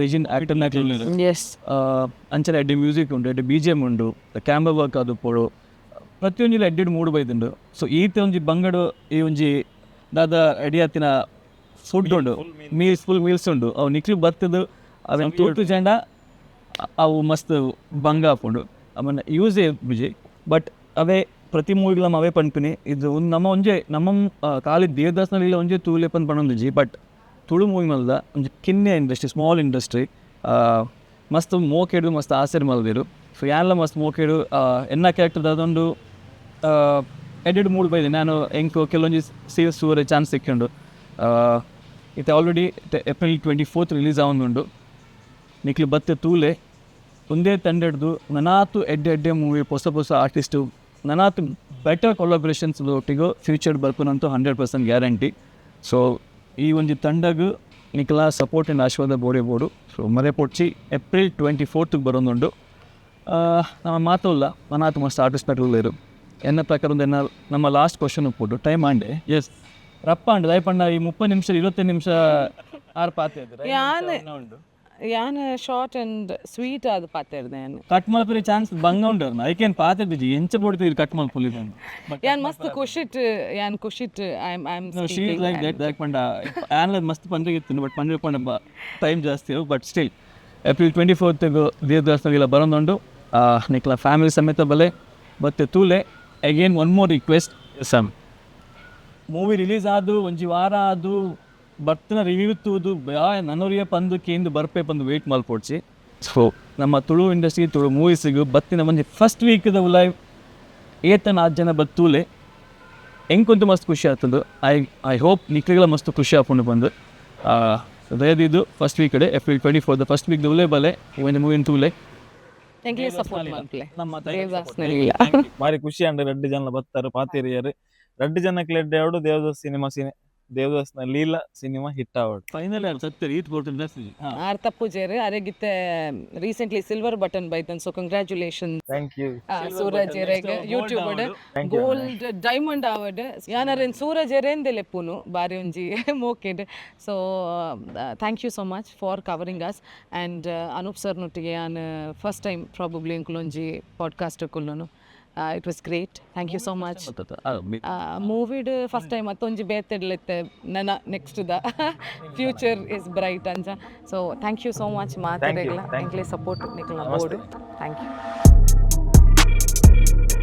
ಲೆಜೆಂಡ್ ಆಕ್ಟರ್ ನಕ್ಲು. ಅಂಚನೆ ಎಡ್ಡೆ ಮ್ಯೂಸಿಕ್ ಉಂಡು, ಎಡ್ಡೆ ಬಿಜಿಎಂ ಉಂಡು, ಕ್ಯಾಮ್ರಾ ವರ್ಕ್ ಆದುಪ್ಪೊಡು, ಪ್ರತಿಯೊಂಜಿಲ ಎಡ್ಡೆಡ್ ಮೂಡು ಬೈದುಂಡು. ಸೊ ಈತೆ ಒಂಜಿ ಬಂಗಡು ಈ ಒಂಜಿ ದಾದ ರೆಡಿ ಆತಿನ ಫುಡ್ ಉಂಡು, ಮೀಲ್ಸ್, ಫುಲ್ ಮೀಲ್ಸ್ ಉಂಡು. ಅವು ನಿಕ್ಲು ಬತ್ತದು ಅವೆನ್ ತೂತು ಜಂಡ ಅವು ಮಸ್ತ್ ಬಂಗ ಆಪುಂಡು. ಆಮೇಲೆ ಯೂಸ್ ಇಪ್ಪುಜಿ. ಬಟ್ ಅವೇ ಪ್ರತಿ ಮೂವಿಗ್ಲ ನಮ್ಮ ಅವೇ ಪನ್ಪಿನಿ. ಇದು ಒಂದು ನಮ್ಮ ಒಂಜೆ ನಮ್ಮ ಖಾಲಿ ದೇವದಾಸ್ನಲ್ಲಿ ಒಂಜೆ ತೂಲೆ ಪಂದ್ ಪನೊಂದಿಜ್ಜಿ. ಬಟ್ ತುಳು ಮೂವಿ ಮಲ್ದ ಒಂಜಿ ಕಿನ್ಯ ಇಂಡಸ್ಟ್ರಿ, ಸ್ಮಾಲ್ ಇಂಡಸ್ಟ್ರಿ, ಮಸ್ತ್ ಮೋಕೆಡು ಮಸ್ತ್ ಆಸೆ ಮಲ್ದಿರು. ಸೊ ಯಾನ್ಲ ಮಸ್ತ್ ಮೋಕೆಡು ಎನ್ನ ಕ್ಯಾರೆಕ್ಟರ್ ದಾದೊಂದು ಎಡಿಟ್ ಮೂಡ್ ಬೈದೆ. ನಾನು ಎಂಕ್ ಕೆಲವೊಂಜಿ ಸೀನ್ಸ್ ತೂವರೆ ಚಾನ್ಸ್ ಸಿಕ್ಕುಂಡು. ಇತ್ತೆ ಆಲ್ರೆಡಿ ಏಪ್ರಿಲ್ 24 ರಿಲೀಸ್ ಆವೊಂದುಂಡು. ನಿಕ್ಲು ಬತ್ತೆ ತೂಲೆ. ಒಂದೇ ತಂಡಡ್ದು ನನಾತು ಎಡ್ಡೆ ಎಡ್ಡೆ ಮೂವಿ, ಹೊಸ ಹೊಸ ಆರ್ಟಿಸ್ಟು, ನನಾತು ಬೆಟರ್ ಕೊಲಾಬ್ರೇಷನ್ಸ್ ಒಟ್ಟಿಗೆ ಫ್ಯೂಚರ್ ಬರ್ಪುನಂತೂ 100% ಗ್ಯಾರಂಟಿ. ಸೊ ಈ ಒಂಜಿ ತಂಡಗ್ ನಿಕ್ಲ ಸಪೋರ್ಟ್ ಆ್ಯಂಡ್ ಆಶೀರ್ವಾದ ಬೋಡೆ ಬೋಡು. ಸೊ ಮರೆಪೊಡ್ಚಿ, ಏಪ್ರಿಲ್ 24ಗೆ ಬರೋದುಂಡು. ನಮ್ಮ ಮಾತಲ್ಲ ಮನಾತು ಮಸ್ತ್ ಆರ್ಟಿಸ್ಟ್ ಉಲ್ಲೆರ್. ಎನ್ನ ಪ್ರಕಾರ ಒಂದು ಎನ್ನ ನಮ್ಮ ಲಾಸ್ಟ್ ಕ್ವಶನ್ ಉಪ್ಪುಂಡು. ಟೈಮ್ ಆಂಡೆ. ಎಸ್, ರಪ್ಪ ಅಂಡ್ ದಾಯೆ ಈ 30 ನಿಮಿಷ, 25 ನಿಮಿಷ ಆರ್ ಪಾತೆ. ಯಾನ್ ಯಾನ್ ಶಾರ್ಟ್ ಅಂಡ್ ಸ್ವೀಟ್ ಆದ್ ಪಾತೆರ್ದೆ ಯಾನ್. ಕಟ್ ಮಲ್ಪುರೆ ಚಾನ್ಸ್ ಬಂಗ ಉಂಡು. ಐಕೇನ್ ಪಾತೆ ಬಿಜಿ ಎಂಚ ಪೊಡ್ತೀರಿ ಕಟ್ ಮಲ್ಪುಲಿ. ಯಾನ್ ಮಸ್ತ್ ಖುಷಿಟ್, ಯಾನ್ ಖುಷಿಟ್ I am. She like that. ದಾಯೆ ಪಂಡ ಆನ್ಲೈನ್ ಮಸ್ತ್ ಪಂಡ್ರೆ ಇತ್ತು, ಬಟ್ ಪಂಡ್ರೆ ಪಂಡ ಟೈಮ್ ಜಾಸ್ತಿ. But still April 24 ದೇವದಾಸ್ನಗೆಲ್ಲ ಬರೋದುಂಡು. ನಿಕ್ಲ ಫ್ಯಾಮಿಲಿ ಸಮೇತ ಬಲೆ, ಬತ್ತೆ ತೂಲೆ. Again one more request some, movie release ಆದು ಒಂಜಿ ವಾರ ಆದು ಬರ್ತನ ರಿವ್ಯೂ ತೂದು ನನೊರಿಯ ಪಂದು ಕೇಂದು ಬರ್ಪೆ ಪಂದು ವೇಟ್ ಮಲ್ಪೊಡ್ಚಿ. ಸೊ ನಮ್ಮ ತುಳು ಇಂಡಸ್ಟ್ರಿ, ತುಳು ಮೂವೀಸಿಗೆ ಬತ್ತಿನ ಒಂಜಿ ಫಸ್ಟ್ ವೀಕ್ದ ಉಲಾಯ್ ಏತನ ಆರು ಜನ ಬತ್ತೂಲೆ. ಎಂಕೊಂತು ಮಸ್ತ್ ಖುಷಿ ಆಗ್ತದೆ. I I hope ನಿಕ್ಲೆಗಳ ಮಸ್ತ್ ಖುಷಿ ಆಪುಂಡು ಬಂದು. ದಯದಿದ್ದು ಫಸ್ಟ್ ವೀಕ್ ಕಡೆ, ಏಪ್ರಿಲ್ 24 ಫಸ್ಟ್ ವೀಕ್ ಉಲೇ ಬಲೆ, ಈ ಒಂದು ಮೂವಿನ ತೂಲೆ. ಎಂಕ್ಲೆ ಸಪೋರ್ಟ್ ಮಲ್ಪಲೆ. ನಮ್ಮ ದೇವದಾಸ್ನ. ಬಾರಿ ಖುಷಿ ಅಂಡ್ ರಡ್ಡ್ ಜನ ಬತ್ತಾರೆ ಪಾತೆರಿಯರು. ರಡ್ಡ್ ಜನಕ್ಕೆ ಎಡ್ಡೆ ಆವಡು, ದೇವದಾಸ್ ಸಿನಿಮಾ ಸಿನಿ ದೇವದಾಸ್ನ ಲೀಲಾ ಸಿನಿಮಾ ಹಿಟ್ ಆವಡು. ಫೈನಲ್ ಸತ್ಯ ಈತ್ ಬೋರ್ಡ್. ಆರ್ ತಪ್ಪುಜೇರು ಅರೆಗಿತ್ತೆ ರೀಸೆಂಟ್ಲಿ ಸಿಲ್ವರ್ ಬಟನ್ ಬೈತನ್. So congratulation. Thank you. Suraj ಎರೆಗ್ YouTube thank you. Gold diamond award. ಯಾನರೆನ್ ಸೂರಜ್ ಎರೇಂದೆ ಲೆಪ್ಪುನು ಬಾರಿ ಒಂಜಿ ಮೋಕೆಡ್. So thank you so much for covering us. And Anoop sir ನೊಟ್ಟಿಗೆ ಯಾನ್ ಫಸ್ಟ್ ಟೈಮ್ ಪ್ರಾಬಬ್ಲಿ ಎಂಕುಲೊಂಜಿ ಪಾಡ್ಕಾಸ್ಟ್ ಕುಲ್ಲುನು. It was great, thank you so much. ಮೂವಿಡ್ first time ಮತ್ತೊಂಜಿ ಬೇತೆಡ್ಲೆತ್ತೆ ನನ್ನ next the future is bright ಅಂಚ. So thank you so much ಮಾತಾಡಗ್ಲ. Thank you. ಎಂಕ್ಲೆ support ನಿಕ್ಲ namaste. ಬೋಡು. Thank you.